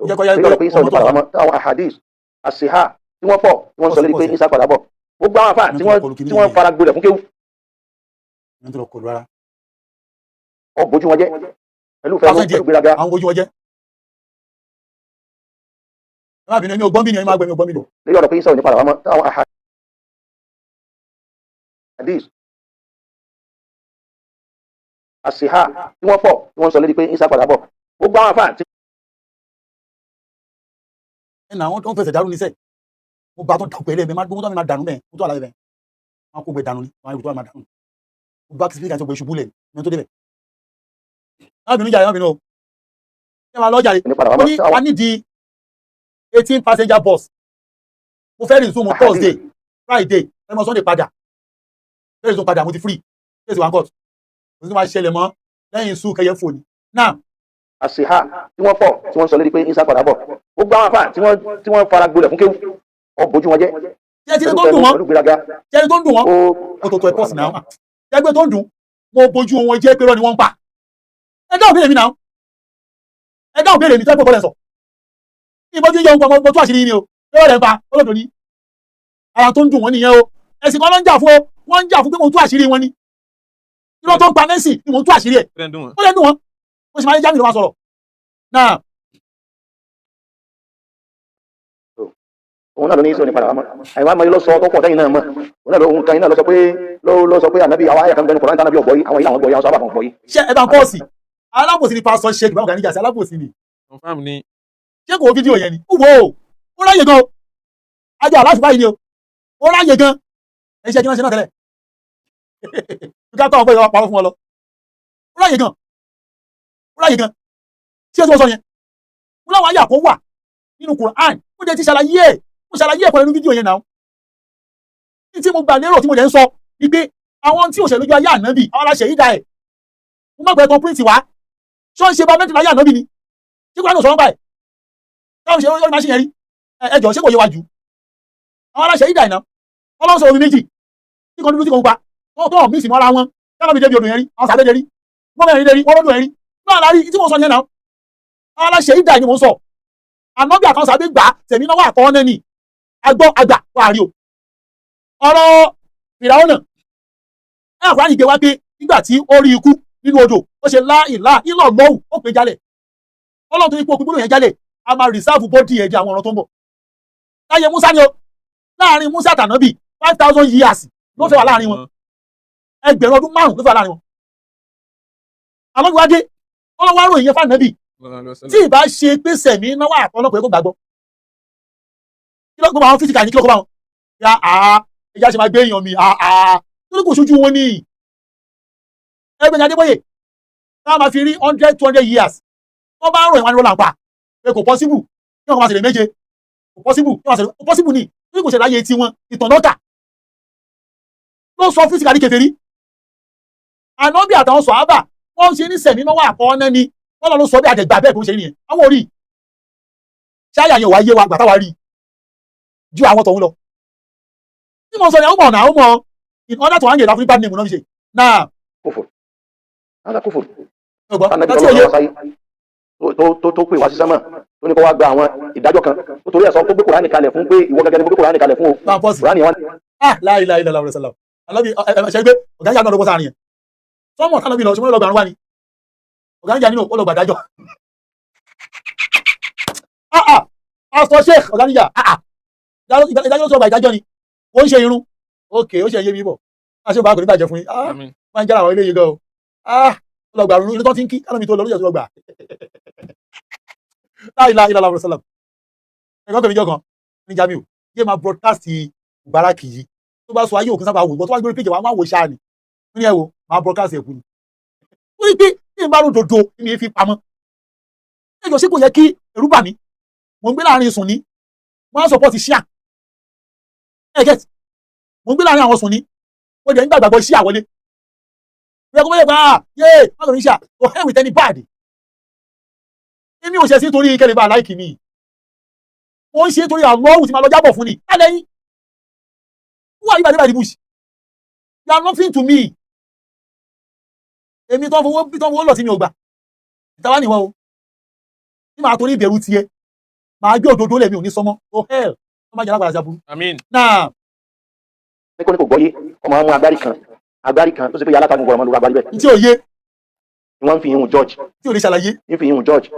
Jẹ́ kó yá Lérí pé ọ̀rọ̀ pé Isa ò ní ọmọ tó padà wá mọ́, táwọn ahadith àṣìhà tí wọ́n pọ̀ tí wọ́n sọ lérí pé Isa padà bọ̀, gbogbo àwọn afá tí wọ́n fara gbolẹ̀ fún kéwú, Ìyá tó lọ kọlu rárá. ọ bójú wọn jẹ́ pẹ̀lú fẹ́ Pàṣẹ díẹ̀. pẹ̀lú gbéraga. Àwọn ojú wọn jẹ́. Ẹ má bínú, èmi ò gbọ́n bí ni, ẹ má gbọ́, èmi ò gbọ́n bí ni. Lérí ọ̀rọ̀ pé Isa ò ní padà wá mọ́, táwọn ahadith àṣìhà tí wọ́n pọ̀ tí wọ́n sọ lérí pé Isa padà bọ̀, gbogbo àwọn afá tí Ẹ nà àwọn tó ń fẹsẹ̀ dàrú ní sẹ́. Mo bá tó dàpọ̀ ẹlẹ́mẹ̀, máa gbogbo tó máa dànù mẹ́, mo tó àlàyé bẹ́ẹ̀. Wọ́n kó gbẹ dànù ni, wọ́n á tó máa dànù. Mo bá kìsìpì kan tó gbé ṣubú lẹ̀, mi tó débẹ̀. Ẹ má bínú jàre, ẹ má bínú o. Ẹ máa lọ jàre. ní padà wá Mo mọ́ ní táwọn a ní di 18 passenger bus. Mo fẹ́ resume Thursday, Friday, ẹ mọ Sunday padà. Fẹ́ resume padà, mo ti free. Case one court. Mo ti máa ṣẹlẹ̀ mọ́ lẹ́yìn sùn kẹyẹ fò ni. Now, àṣìhà tí wọ́n pọ̀ tí wọ́n sọ lérí pé Isa padà bọ̀, gbogbo àwọn afá tí wọ́n fara gbolẹ̀ fún kéwú, ọ bójú wọn jẹ́ ṣé ẹ ti rí pẹ̀lú tó ń dùn wọ́n? pẹ̀lú gbéraga. Ṣé ẹ rí tó ń dùn wọ́n? Ó Ó tó tó ẹ pọ̀ sí náà. Ẹgbẹ́ tó ń dùn, mo bójú wọn jẹ́ pé irọ́ ni wọ́n ń pa. Ẹ dáhùn béèrè mi náà. Ẹ dáhùn béèrè mi tó ẹ pọ̀ bọ́lẹ̀ sọ. Ìbójú yẹ ohun pa mo tó àṣírí yín ni o. Irọ́ rẹ̀ ń pa olódò ni. Ara tó ń dùn wọ́n nìyẹn o. Ẹ̀sìn kan ló ń jà fún o. Wọ́n ń jà fún pé mo tú àṣírí wọn ni. Irọ́ tó ń pa Mẹ́sì ni mo tú àṣírí ẹ̀. Ó dẹ̀ ń dùn wọ́n. Ó lè dùn wọ́n. Mo sì máa ń Jamiu ló máa sọ̀rọ̀. Náà, Òun náà ló ní Isa ò ní padà wá mọ́. Àyìnbá máa lọ sọ tó pọ̀ tẹ́yìn náà mọ́. Òun náà ló òun kan yín náà ló sọ pé ló sọ pé ànábì àwọn àyà kan bẹnu Kùránì tánàbí ọ̀gbọ́ yìí, àwọn yìí làwọn gbọ́ yìí, àwọn sábà kan gbọ́ yìí. Ṣé ẹ bá ń pọ́ọ̀sì? Alábòsí ni Pásọ Sheikh Ibrahim Gani Jàsí, alábòsí ni. Confirm ni. Ṣé kò wo fídíò yẹn ni? Ó wò ó. Ó ráyè gan o. Ajọ aláṣù báyìí ni o. Ó ráyè gan. Ẹ ṣe kí wọ́n ṣe náà tẹ́lẹ̀. Ká tó àwọn ọgbẹ́ ìwà parọ́ fún ọ lọ. Ó ráyè gan. Ó ráyè gan. Ṣé ẹ tí wọ́n sọ yẹn? Mo láwọn àyà kó wà nínú Quran. Mo jẹ́ ti ṣàlàyé ẹ̀. Mo ṣàlàyé ẹ̀ pẹ̀lú fídíò yẹn náà. Ní tí mo gbà lérò tí mo dẹ̀ ń sọ ni pé àwọn tí òṣèlú ojú ayé ànábì, àwọn aláṣẹ yìí dà ẹ̀. Mo má gbẹ́ kan píríǹtì wá. Ṣé ó ń ṣe bá mẹ́tìlá ayé ànábì ni? Ṣé Quran ò sọ̀rọ̀ báyìí? Táwọn ṣe ó ní máa ṣe yẹn rí. Ẹ jọ̀ọ́, ṣé kò yé wa jù? Àwọn aláṣẹ yìí dà ìná. Ọlọ́run sọ omi méjì. Tí kan dúdú tí kan pupa. Tó tó mí sì mọ́ra wọn. Táwọn mi débi odò yẹn rí. Àwọn sàbẹ̀ dé rí. Wọ́n mẹ́rin dé rí. Wọ́n lọ́dún yẹn rí. Náà lárí tí mo sọ yẹn náà. Àwọn aláṣẹ yìí dà ni mo ń sọ. Ànábì àtàwọn sàbẹ̀ gbà tẹ̀mí náà wà tọ́ ọ́nẹ́ ni. Agbọ́ àgbà wà á rí o. Ọ̀rọ̀ Fìràwọ́nà. Ẹ àkùrá yìí gbé wá pé nígbà tí ó rí ikú nínú odò, ó ṣe lá ìlà ìlọ̀ lọ́wù, ó pè jálẹ̀. Ọlọ́run tó ní pé òpin gbólóhùn yẹn jálẹ̀, a máa rìsáàfù bọ́dì ẹ̀ di àwọn ọ̀rọ̀ tó ń bọ̀. Láyé Musa ni o, láàrin Musa àtànábì 5,000 years ló fẹ́ wà láàrin wọn, 5,000 ọdún ló fẹ́ wà láàrin wọn. Àlọ́bí wá dé, ọlọ́wọ́ àròyìn yẹn fànàbì tí ìbá ṣe pé sẹ̀mí náwó àtọ́lọ́pọ̀ ẹ̀kọ́ gbàgbọ́. Kí ló kó bá wọn físíkà ní kí ló kó bá wọn? Ya àá, ẹja ṣe máa gbé èèyàn mi àá, torí kò ṣojú wọn ní. Ẹgbẹ́ ní Adébóyè, táwọn máa fi rí 100 200 years, wọ́n bá ń ròyìn wọn ní rọ́lá pa pé kò possible kí wọ́n máa ṣẹlẹ̀ méje, kò possible kí wọ́n máa ṣẹlẹ̀, kò possible ni, torí kò ṣẹlẹ̀ láyé tiwọn. Ìtàn náà kà ló sọ físíkà ní kèfèrí. Ànábì àtàwọn sọ̀hábà wọ́n ṣe ní sẹ̀mí náwó àkọ́ọ́nẹ́ ni wọ́n lọ ló sọ bí àdẹ̀gbà bẹ́ẹ̀ bó ṣe rí nìyẹn. Àwọn orí ṣáyà yẹn ò wá yé wa gbà táwa rí ju àwọn tọ̀hún lọ. Tí mo sọ ni àwọn ọmọ ọ̀nà àwọn ọmọ in order to hang it African name náà fi ṣe náà. Kófò hádà kófò. Ọgbọ́n Tánàbí láti tọ́lọ́ òye wá sáyé tó pè wá sí sánmà tó ní kó wá gba àwọn ìdájọ́ kan tó torí ẹ̀ sọ tó gbé Kùránì kalẹ̀ fún pé ìwọ gẹ́gẹ́ ni mo gbé Kùránì kalẹ̀ fún o. Máa pọ̀ sí. Kùránì wọn. Ah, láì láì lọ́la ọ̀rẹ́ sálàm alábi ẹ ẹ ṣe gbé ọ̀gá ìyá náà lọ́gbọ́n sáàrin yẹn sọ́mọ̀ tánàbí lọ ṣùgbọ́n lọ́gbà àrùn wá ni ọ̀gá ìyá nínú ó lọ gbàdájọ́. Ah ah, pastor Sheikh ọ̀gá níyà, ah ah, ìdájọ́ sọ̀rọ̀ ìdájọ́ ni. Ó ń ṣe irun. Ok, ó ṣe yé mi bọ̀. Aṣọ ìbá kò ní bàjẹ́ fún yín. Ah, Àmín. máa ń jára àwọn eléyìí gan o. Ah, ó lọ gbà irun tó ti ń kí kánà mi tó lọ lójú ẹ̀ tó lọ gbà. Láìla ilà làwọn sọlá. Ẹ̀gbọ́n kẹ́mi jọ kan ní Jamiu yé máa broadcast Mubarak yìí tó bá sọ ayé òkun sábà wò gbọ́ tó bá gbé orí péjì wa máa wò ṣáà ni. Ó ní ẹ wo máa broadcast ẹ̀kú ni. Ó ní pé ní ìbá rò dòdò ní fi pamọ́. Ẹjọ́ sí kò yẹ kí ẹ̀rù bà mí. Mò ń gbé láàrin sùn ní. Wọ́n á support ṣíà. Ẹ get, mò ń gbé láàrin àwọn sùn ní. Wọ́n jẹ́ ń gbàgbọ́ ṣíà wọlé. Ìyá kò mọ̀ pé ah yé má sọ ní ṣíà to hell with any bad. Èmi ò ṣe sí torí kẹ́lẹ́ bá like mi. Mo ń ṣe torí àlọ́wù tí máa lọ jábọ̀ fún ni. Lálẹ́ yín. Who are you by the bush? You are nothing to me. Èmi tó ń fowó lọ sí mi ò gbà. Ìtawá nìwọ o. Ní màá torí ìbẹ̀rù tiẹ̀. Màá gbé òdodo lẹ̀ mi ò ní sọmọ́. To hell. Wọ́n máa jẹ́ alágbára sí aburú. Àmín. Náà Ní kò ní kò gbọ́yé, ọmọ àwọn agbárí kan tó ṣe pé yàrá tágùn gbọ́dọ̀ máa lo agbárí bẹ́ẹ̀ tí ò yé ni wọ́n ń fi ihun George tí ò lè ṣàlàyé. Ń fi ihun George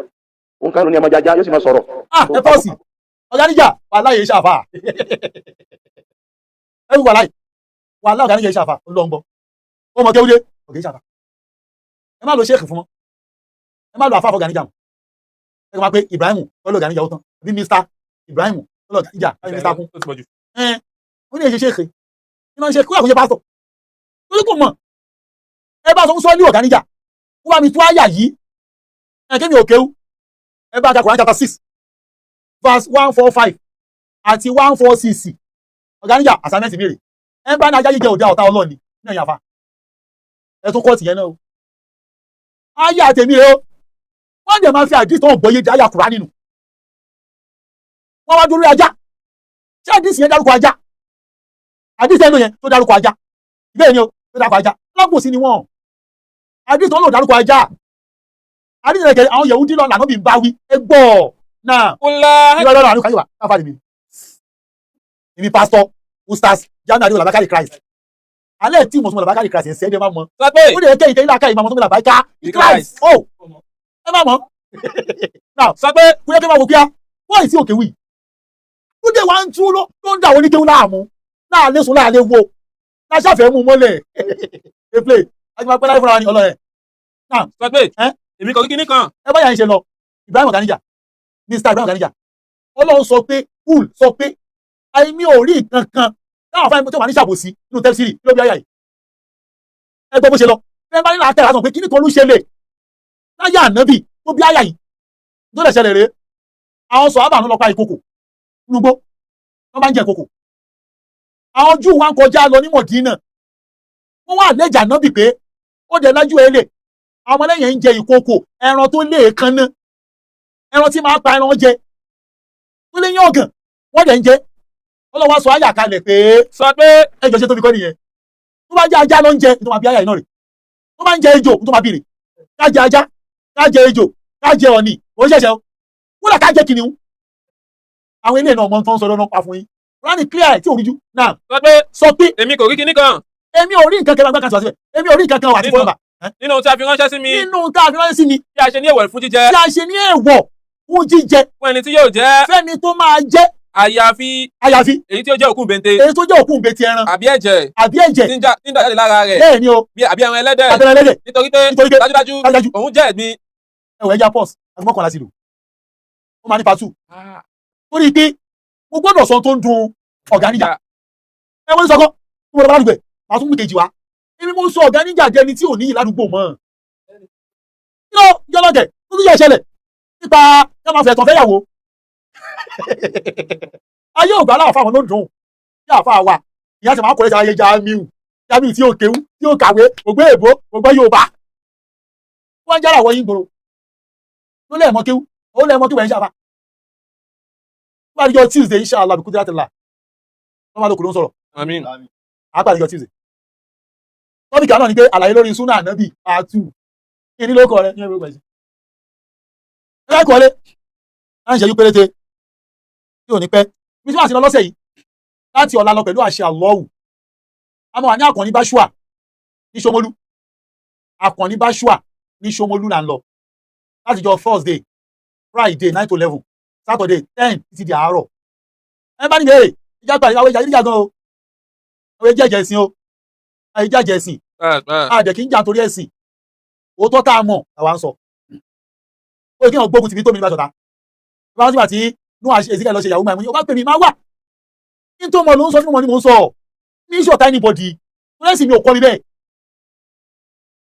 òun kan ló ní ọmọ jájá yóò sì máa sọ̀rọ̀. Ah, ẹ pọ́ọ̀sì. Ọ̀gá níjà wàhálà yìí ṣàfà. Ẹ wù wàhálà yìí. Wàhálà ọ̀gá níjà yìí ṣàfà. Ó lọ ń bọ̀. Ó mọ kéwúdé. Ọ̀gá yìí ṣàfà. Ẹ má lo ṣéèkì fún wọn. Ẹ má lo àfáà fọ̀gá níjà mọ́. Ẹ kàn máa pé Ibrahim tọ́lọ̀ ọ̀gá níjà ó tán. Àbí Mr. Ibrahim tọ́lọ̀ ọ̀gá níjà. Àbí Mr. Kún. Ó ti pọ̀ jù. Ẹ ó ní èṣe ṣéèkì. Kí ló ń ṣe kó àkójẹ pásítọ̀. Torí kò mọ̀. Ẹ bá sọ fún sọ́ọ́lì ọ̀gá níjà. Kó bá mi tú àyà yìí. Ẹ kémi ò kéwú. Ẹ bá ka Quran chapter 6 verse 145 àti 146. Ọ̀gá níjà assignment mi rè. Ẹ bá ní ajá jíjẹ òde ọ̀tá ọlọ́ọ̀ni ní ẹ̀yìn àfa. Ẹ tún kọ́ọ̀tì yẹn náà o. Àyà tèmi rè o. Wọ́n dẹ̀ máa fi àdìs tó ń gbọ́yé di àyà Kùránì nínú. Wọ́n wá dúró ajá. Ṣé àdìs yẹn dárúkọ ajá? Àdìs ẹnu yẹn tó dárúkọ ajá. Ìbéèrè ni o, tó dárúkọ ajá. Alábòsí ni wọ́n. Àdìs tó ń lò dárúkọ ajá. Àdìs yẹn kẹ̀lé àwọn Yẹ̀húdí lọ lànà bí n bá wí. Ẹ gbọ́ náà. Kúnlá. Ìrọ̀ lọ́rọ̀ àánú káyọ̀ wá káfà mi. Èmi pásítọ̀ Ustaz Jamiu Adéwọlá Làbákàrí Christ. Alẹ́ tí mo tún mọ̀ Làbákàrí Christ ẹ̀ ṣẹ́ ẹ̀ máa mọ̀. Sọ pé Ó lè kẹ́ ìtẹ́yìn láàká ìmọ̀ tó mọ̀ Làbákà Christ. Ó ẹ má mọ̀. Now sọ pé kó yẹ kí n máa wò kíá wọ́n ì sí òkè wì. Ó dé wá ń tú ló ń dà wọ́n ní kéwú láàmú. Láàlé sùn láàlé wo. Láṣàfẹ́ mú mọ́lẹ̀. Eplé àti máa pẹ́ láyé fúnra wa ní ọlọ́rẹ̀. Sọ pé Ẹ́? èmi kò rí kíní kan. Ẹ bá yà ń ṣe lọ Ibrahim Ọ̀gánijà, Mr. Ibrahim Ọ̀gánijà, Ọlọ́run sọ pé kúl sọ pé àìmí ò rí nǹkan kan táwọn afáàmì tó wà ní ṣàbòsí nínú tẹ́sírì ló bí àyà yìí. Ẹ gbọ́ bó ṣe lọ. Ẹ bá nílò àtẹ̀rà sọ pé kíní kan ló ṣẹlẹ̀ láyé ànábì tó bí àyà yìí tó lè ṣẹlẹ̀ rèé. Àwọn sọ̀ ábà ló lọ pa ìkòkò nínú igbó, wọ́n bá ń jẹ ìkòkò. Àwọn Júù wa ń kọjá lọ ní Mọ̀dínà, wọ́n wà lẹ́jà ànábì pé ó dẹ̀ lájú ẹ lè àwọn ọmọlẹ́yìn ń jẹ ìkòkò, ẹran tó lé èékánná, ẹran tí máa pa ẹran jẹ tó lé yín ọ̀gàn, wọ́n dẹ̀ ń jẹ. Ọlọ́wọ́ sọ àyà kalẹ̀ pé Sọ pé ẹjọ́ ṣe tóbi kọ́ nìyẹn. Tó bá jẹ́ ajá ló ń jẹ tó máa bí àyà iná rè, tó bá ń jẹ ejò tó máa bí rè. Ká jẹ ajá, ká jẹ ejò, ká jẹ ọ̀nì, kò ń ṣẹ̀ṣẹ̀ o, kódà ká jẹ kìnìún. Àwọn eléyìí náà mọ tó ń sọ lọ́nà pa fún yín. Rani clear tí ò rújú náà. Sọ pé sọ pé èmi kò rí kíní kan èmi ò rí nǹkan kan gbàgbà kan sọ síbẹ̀, èmi ò rí nǹkan kan wà àti fún nọ́mbà nínú ohun tí a fi ránṣẹ́ sí mi nínú tá a fi ránṣẹ́ sí mi tí a ṣe ní èèwọ̀ fún jíjẹ tí a ṣe ní èèwọ̀ fún jíjẹ fún ẹni tí yóò jẹ fẹ́ni tó máa jẹ́ àyàfi àyàfi èyí tí ó jẹ́ òkú bente èyí tó jẹ́ òkú ńbẹ ti ẹran àbí ẹ̀jẹ̀ àbí ẹ̀jẹ̀ tí ń dà jáde lára rẹ̀ bẹ́ẹ̀ ni o àbí ẹran ẹlẹ́dẹ̀ abẹ́rẹ́ ẹlẹ́dẹ̀ nítorí pé nítorí pé dájúdájú dájúdájú òun jẹ́ ẹ̀gbin. Ẹwọ ẹja pọ́s àti 11 sí lò ó máa ní part 2 torí pé mo gbọ́dọ̀ sọ tó ń dun ọ̀gá níjà. Ẹ wọ́n ní sọkọ́ tó wọ́n lọ bá ládùúgbò ẹ̀ máa tún mú kejì wá. Èmi mo sọ ọ̀gá níjà jẹni tí ò níyì ládùúgbò mọ́ kí ló jọlọ́gẹ̀ tó tún yẹ ìṣẹ̀lẹ̀ nípa ká máa fẹ̀tàn fẹ́yàwó. Ayé ògbà aláwọ̀ fáwọn ló ń dùn bí àfa wa ìyá ti máa kọ́ lẹ́sẹ̀ ayé Jamiu Jamiu tí ó kéwú tí ó kàwé ògbé èbó ògbé Yorùbá wọ́n ń jára wọ yín gbòòrò ló lẹ́ẹ̀mọ́ kéwú ó lẹ́ẹ̀mọ́ kéwú ẹ̀ ń ṣàfà. Wọ́n á di jọ Tuesday inshallah bí kúndínlá tẹ̀lá wọ́n máa lóko ló ń sọ̀rọ̀. Àmín. Àpàdé jọ Tuesday. Topic náà ni pé àlàyé lórí súnà ànábì part 2. Kí ni lóko rẹ ní ẹgbẹ́ ìgbà yìí? Ẹ bá kọ́lé láti ìṣẹ́jú péréte tí ò ní pẹ́. Bí tí wọ́n ti lọ lọ́sẹ̀ yìí láti ọ̀la lọ pẹ̀lú àṣẹ Allahu. A máa wà ní Àkànní Báṣúà ní Ṣómólú. Àkànní Báṣúà ní Ṣómólú là ń lọ. Láti jọ Thursday, Friday 9 to 11, Saturday 10 títí di àárọ̀. Ẹ bá ní ìbéèrè, ìjà pàdé àwọn ìjà ìjà gan o. Àwọn jẹ́jẹ́ ẹ̀sìn o, àyè jẹ́jẹ́ ẹ̀sìn, àdẹ̀ kì í jà torí ẹ̀sìn. Òótọ́ tá a mọ̀ làwa ń sọ. Ó yẹ kí wọn gbógun tìmí tó mi nígbà ṣọ̀tá. Bá wọn sígbà tí nú Ezekiel lọ ṣe ìyàwó máa mú ni ó bá pè mí máa wà. Ní tó mọ̀ ló ń sọ fún mọ̀ ni mò ń sọ. Mi ń ṣọ̀tá anybody. Torí ẹ̀sìn mi ò kọ́ mi bẹ́ẹ̀.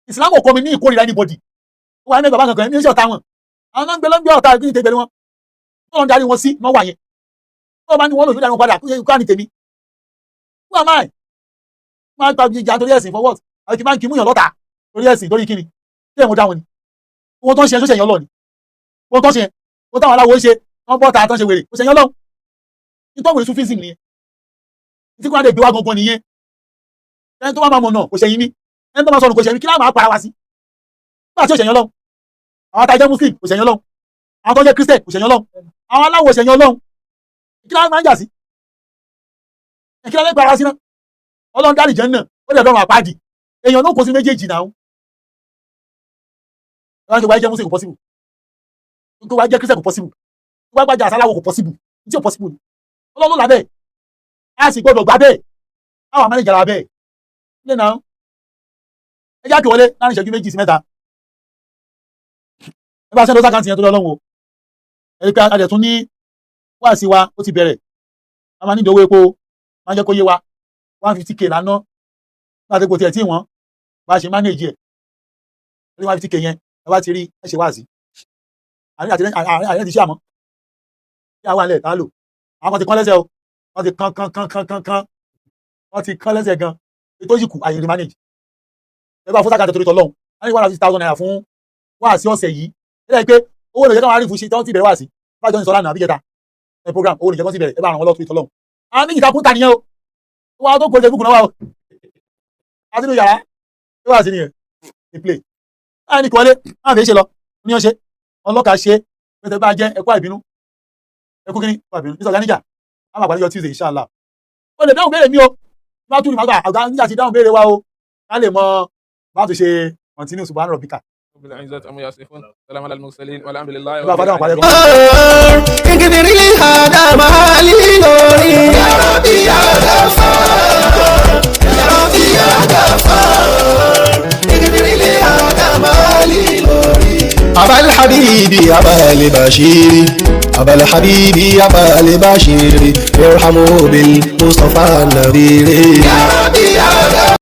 Ìsìlámù ò kọ́ mi ní ìkórìíra anybody. Ó wà ní bàbá kankan mi ń ṣọ̀tá wọn. Àwọn náà ń gbé ló ń gbé ọ̀tá kí ni tẹ̀gbẹ́ wọn. Wọ́n ń darí wọn sí wọ́n wà yẹn. Wọ́n bá ní wọ́n lò sí darí wọn padà kí ni tèmi. Who am I? Máa ń pa ìjà torí ẹ̀sìn for what? Àti kí máa ń kí múyàn lọ́ta torí ẹ̀sìn torí kíni? Ṣé mo dá wọn ni? Owó tó ń ṣe ṣó ṣẹ̀yàn lọ ni? Owó tó ń ṣe, owó táwọn aláwo ń ṣe, wọ́n bọ́ ta tó ń ṣe wèrè, ó ṣẹ̀yàn lọ́hùn. Nítorí wèrè Sufism nìyẹn. Tí kò lè gbé wá gangan nìyẹn. Ẹni tó bá máa mọ̀ náà kò ṣẹ̀yìn mí. Ẹni tó máa sọnù kò ṣẹ̀yìn mí, kí láwọn máa para wa sí? Nígbà tí ó ṣẹ̀yàn lọ́hùn. Àwọn tá a jẹ́ Muslim kò ṣẹ̀yàn lọ́hùn. Àwọn tó jẹ́ Christian kò ṣẹ̀yàn lọ́hùn. Àwọn aláwo ṣẹ̀yàn lọ́hùn. Kí láwọn máa ń jà sí? Kí láwọn para wa sí náà? Ọlọ́run dárí jẹ́ náà, ó lè dọ́rùn àpáàdì. Èèyàn náà kò sí méjèèjì náà. Wọ́n ti wá jẹ́ Muslim kò possible. Kó wá jẹ́ Christian kò possible. Kó wá gbàjà àsáláwo kò possible. Tí ò possible ni. Ọlọ́run ló là bẹ́ẹ̀. A sì gbọ́dọ̀ gbà bẹ́ẹ̀. Àwọn àmàlẹ́jà la bẹ́ẹ̀. Ilé náà. Ẹ já kí wọlé láàrin ìṣẹ́jú 2 sí 3. Ẹ bá ṣẹ́ lọ sákàntì yẹn tó lọ́wọ́ o. Ẹ rí pé a dẹ̀ tún ní wáàsí wa ó ti bẹ̀rẹ̀. A máa ní ìdówó epo. Máa ń jẹ́ kó yé wa. 150K lánàá. Bá a ti kò tiẹ̀ tí wọ́n. Bá a ṣe manage ẹ̀. Ní 150K yẹn, ẹ bá ti rí ẹ ṣe wáàsí. Àárín ti ṣe àmọ́. Kí àwọn àlẹ́ tá a lò. Àwọn kan ti kán lẹ́sẹ̀ o. Wọ́n ti kán kán kán kán kán kán. Wọ́n ti kán lẹ́sẹ̀ gan. Ètò yìí kù àyè rí manage. Ẹ bá fún sákàtà torí tọ́lọ́hún. A ní 150,000 naira fún wáàsí ọ̀sẹ̀ yìí. Ẹ lẹ́yìn pé owó lè jẹ́ káwọn arífù ṣe tí wọ́n ti bẹ̀rẹ̀ wáàsí. Bá jọ ń sọ lánàá àbí jẹta. Ẹ program owó lè jẹ́ kán ti bẹ̀rẹ̀. Ẹ bá ràn wọ́n lọ́wọ́ torí tọ́lọ́hún. Àwọn méjì ta kún ta nìyẹn o. Wọ́n á tó kó Facebook náà wà o. Àti inú yàrá. Ṣé wáàsí nìyẹn? Ìplay. Láàrin kí wọlé, máa fi ṣe lọ. Ní ọ̀ṣẹ́, ọlọ́kà ṣe, pẹ̀tẹ̀ bá jẹ́ ẹ̀kọ́ àìbínú. Ẹkú kíní, ẹ̀kọ́ àìbínú. Nísọ̀gá níjà, a máa pàdé yọ Tuesday, inshallah. O lè dáhùn béèrè mi o. Bá tún ní màgbà, àgbà níjà ti dáhùn béèrè wa o. Ká lè mọ bá tún ṣe continue subhana rabbika. Rabbil izzati amma yasifun. Salamun alal mursalin walhamdulillahi Ẹ bá fadá wọn parí ẹ̀kọ́. اغفر لي هذا ما لي نوري يا ربي يا غفار يا ربي يا غفار اغفر لي هذا ما لي نوري أبا الحبيب أبا البشير أبا الحبيب أبا البشير ارحموا بالمصطفى النذير يا ربي يا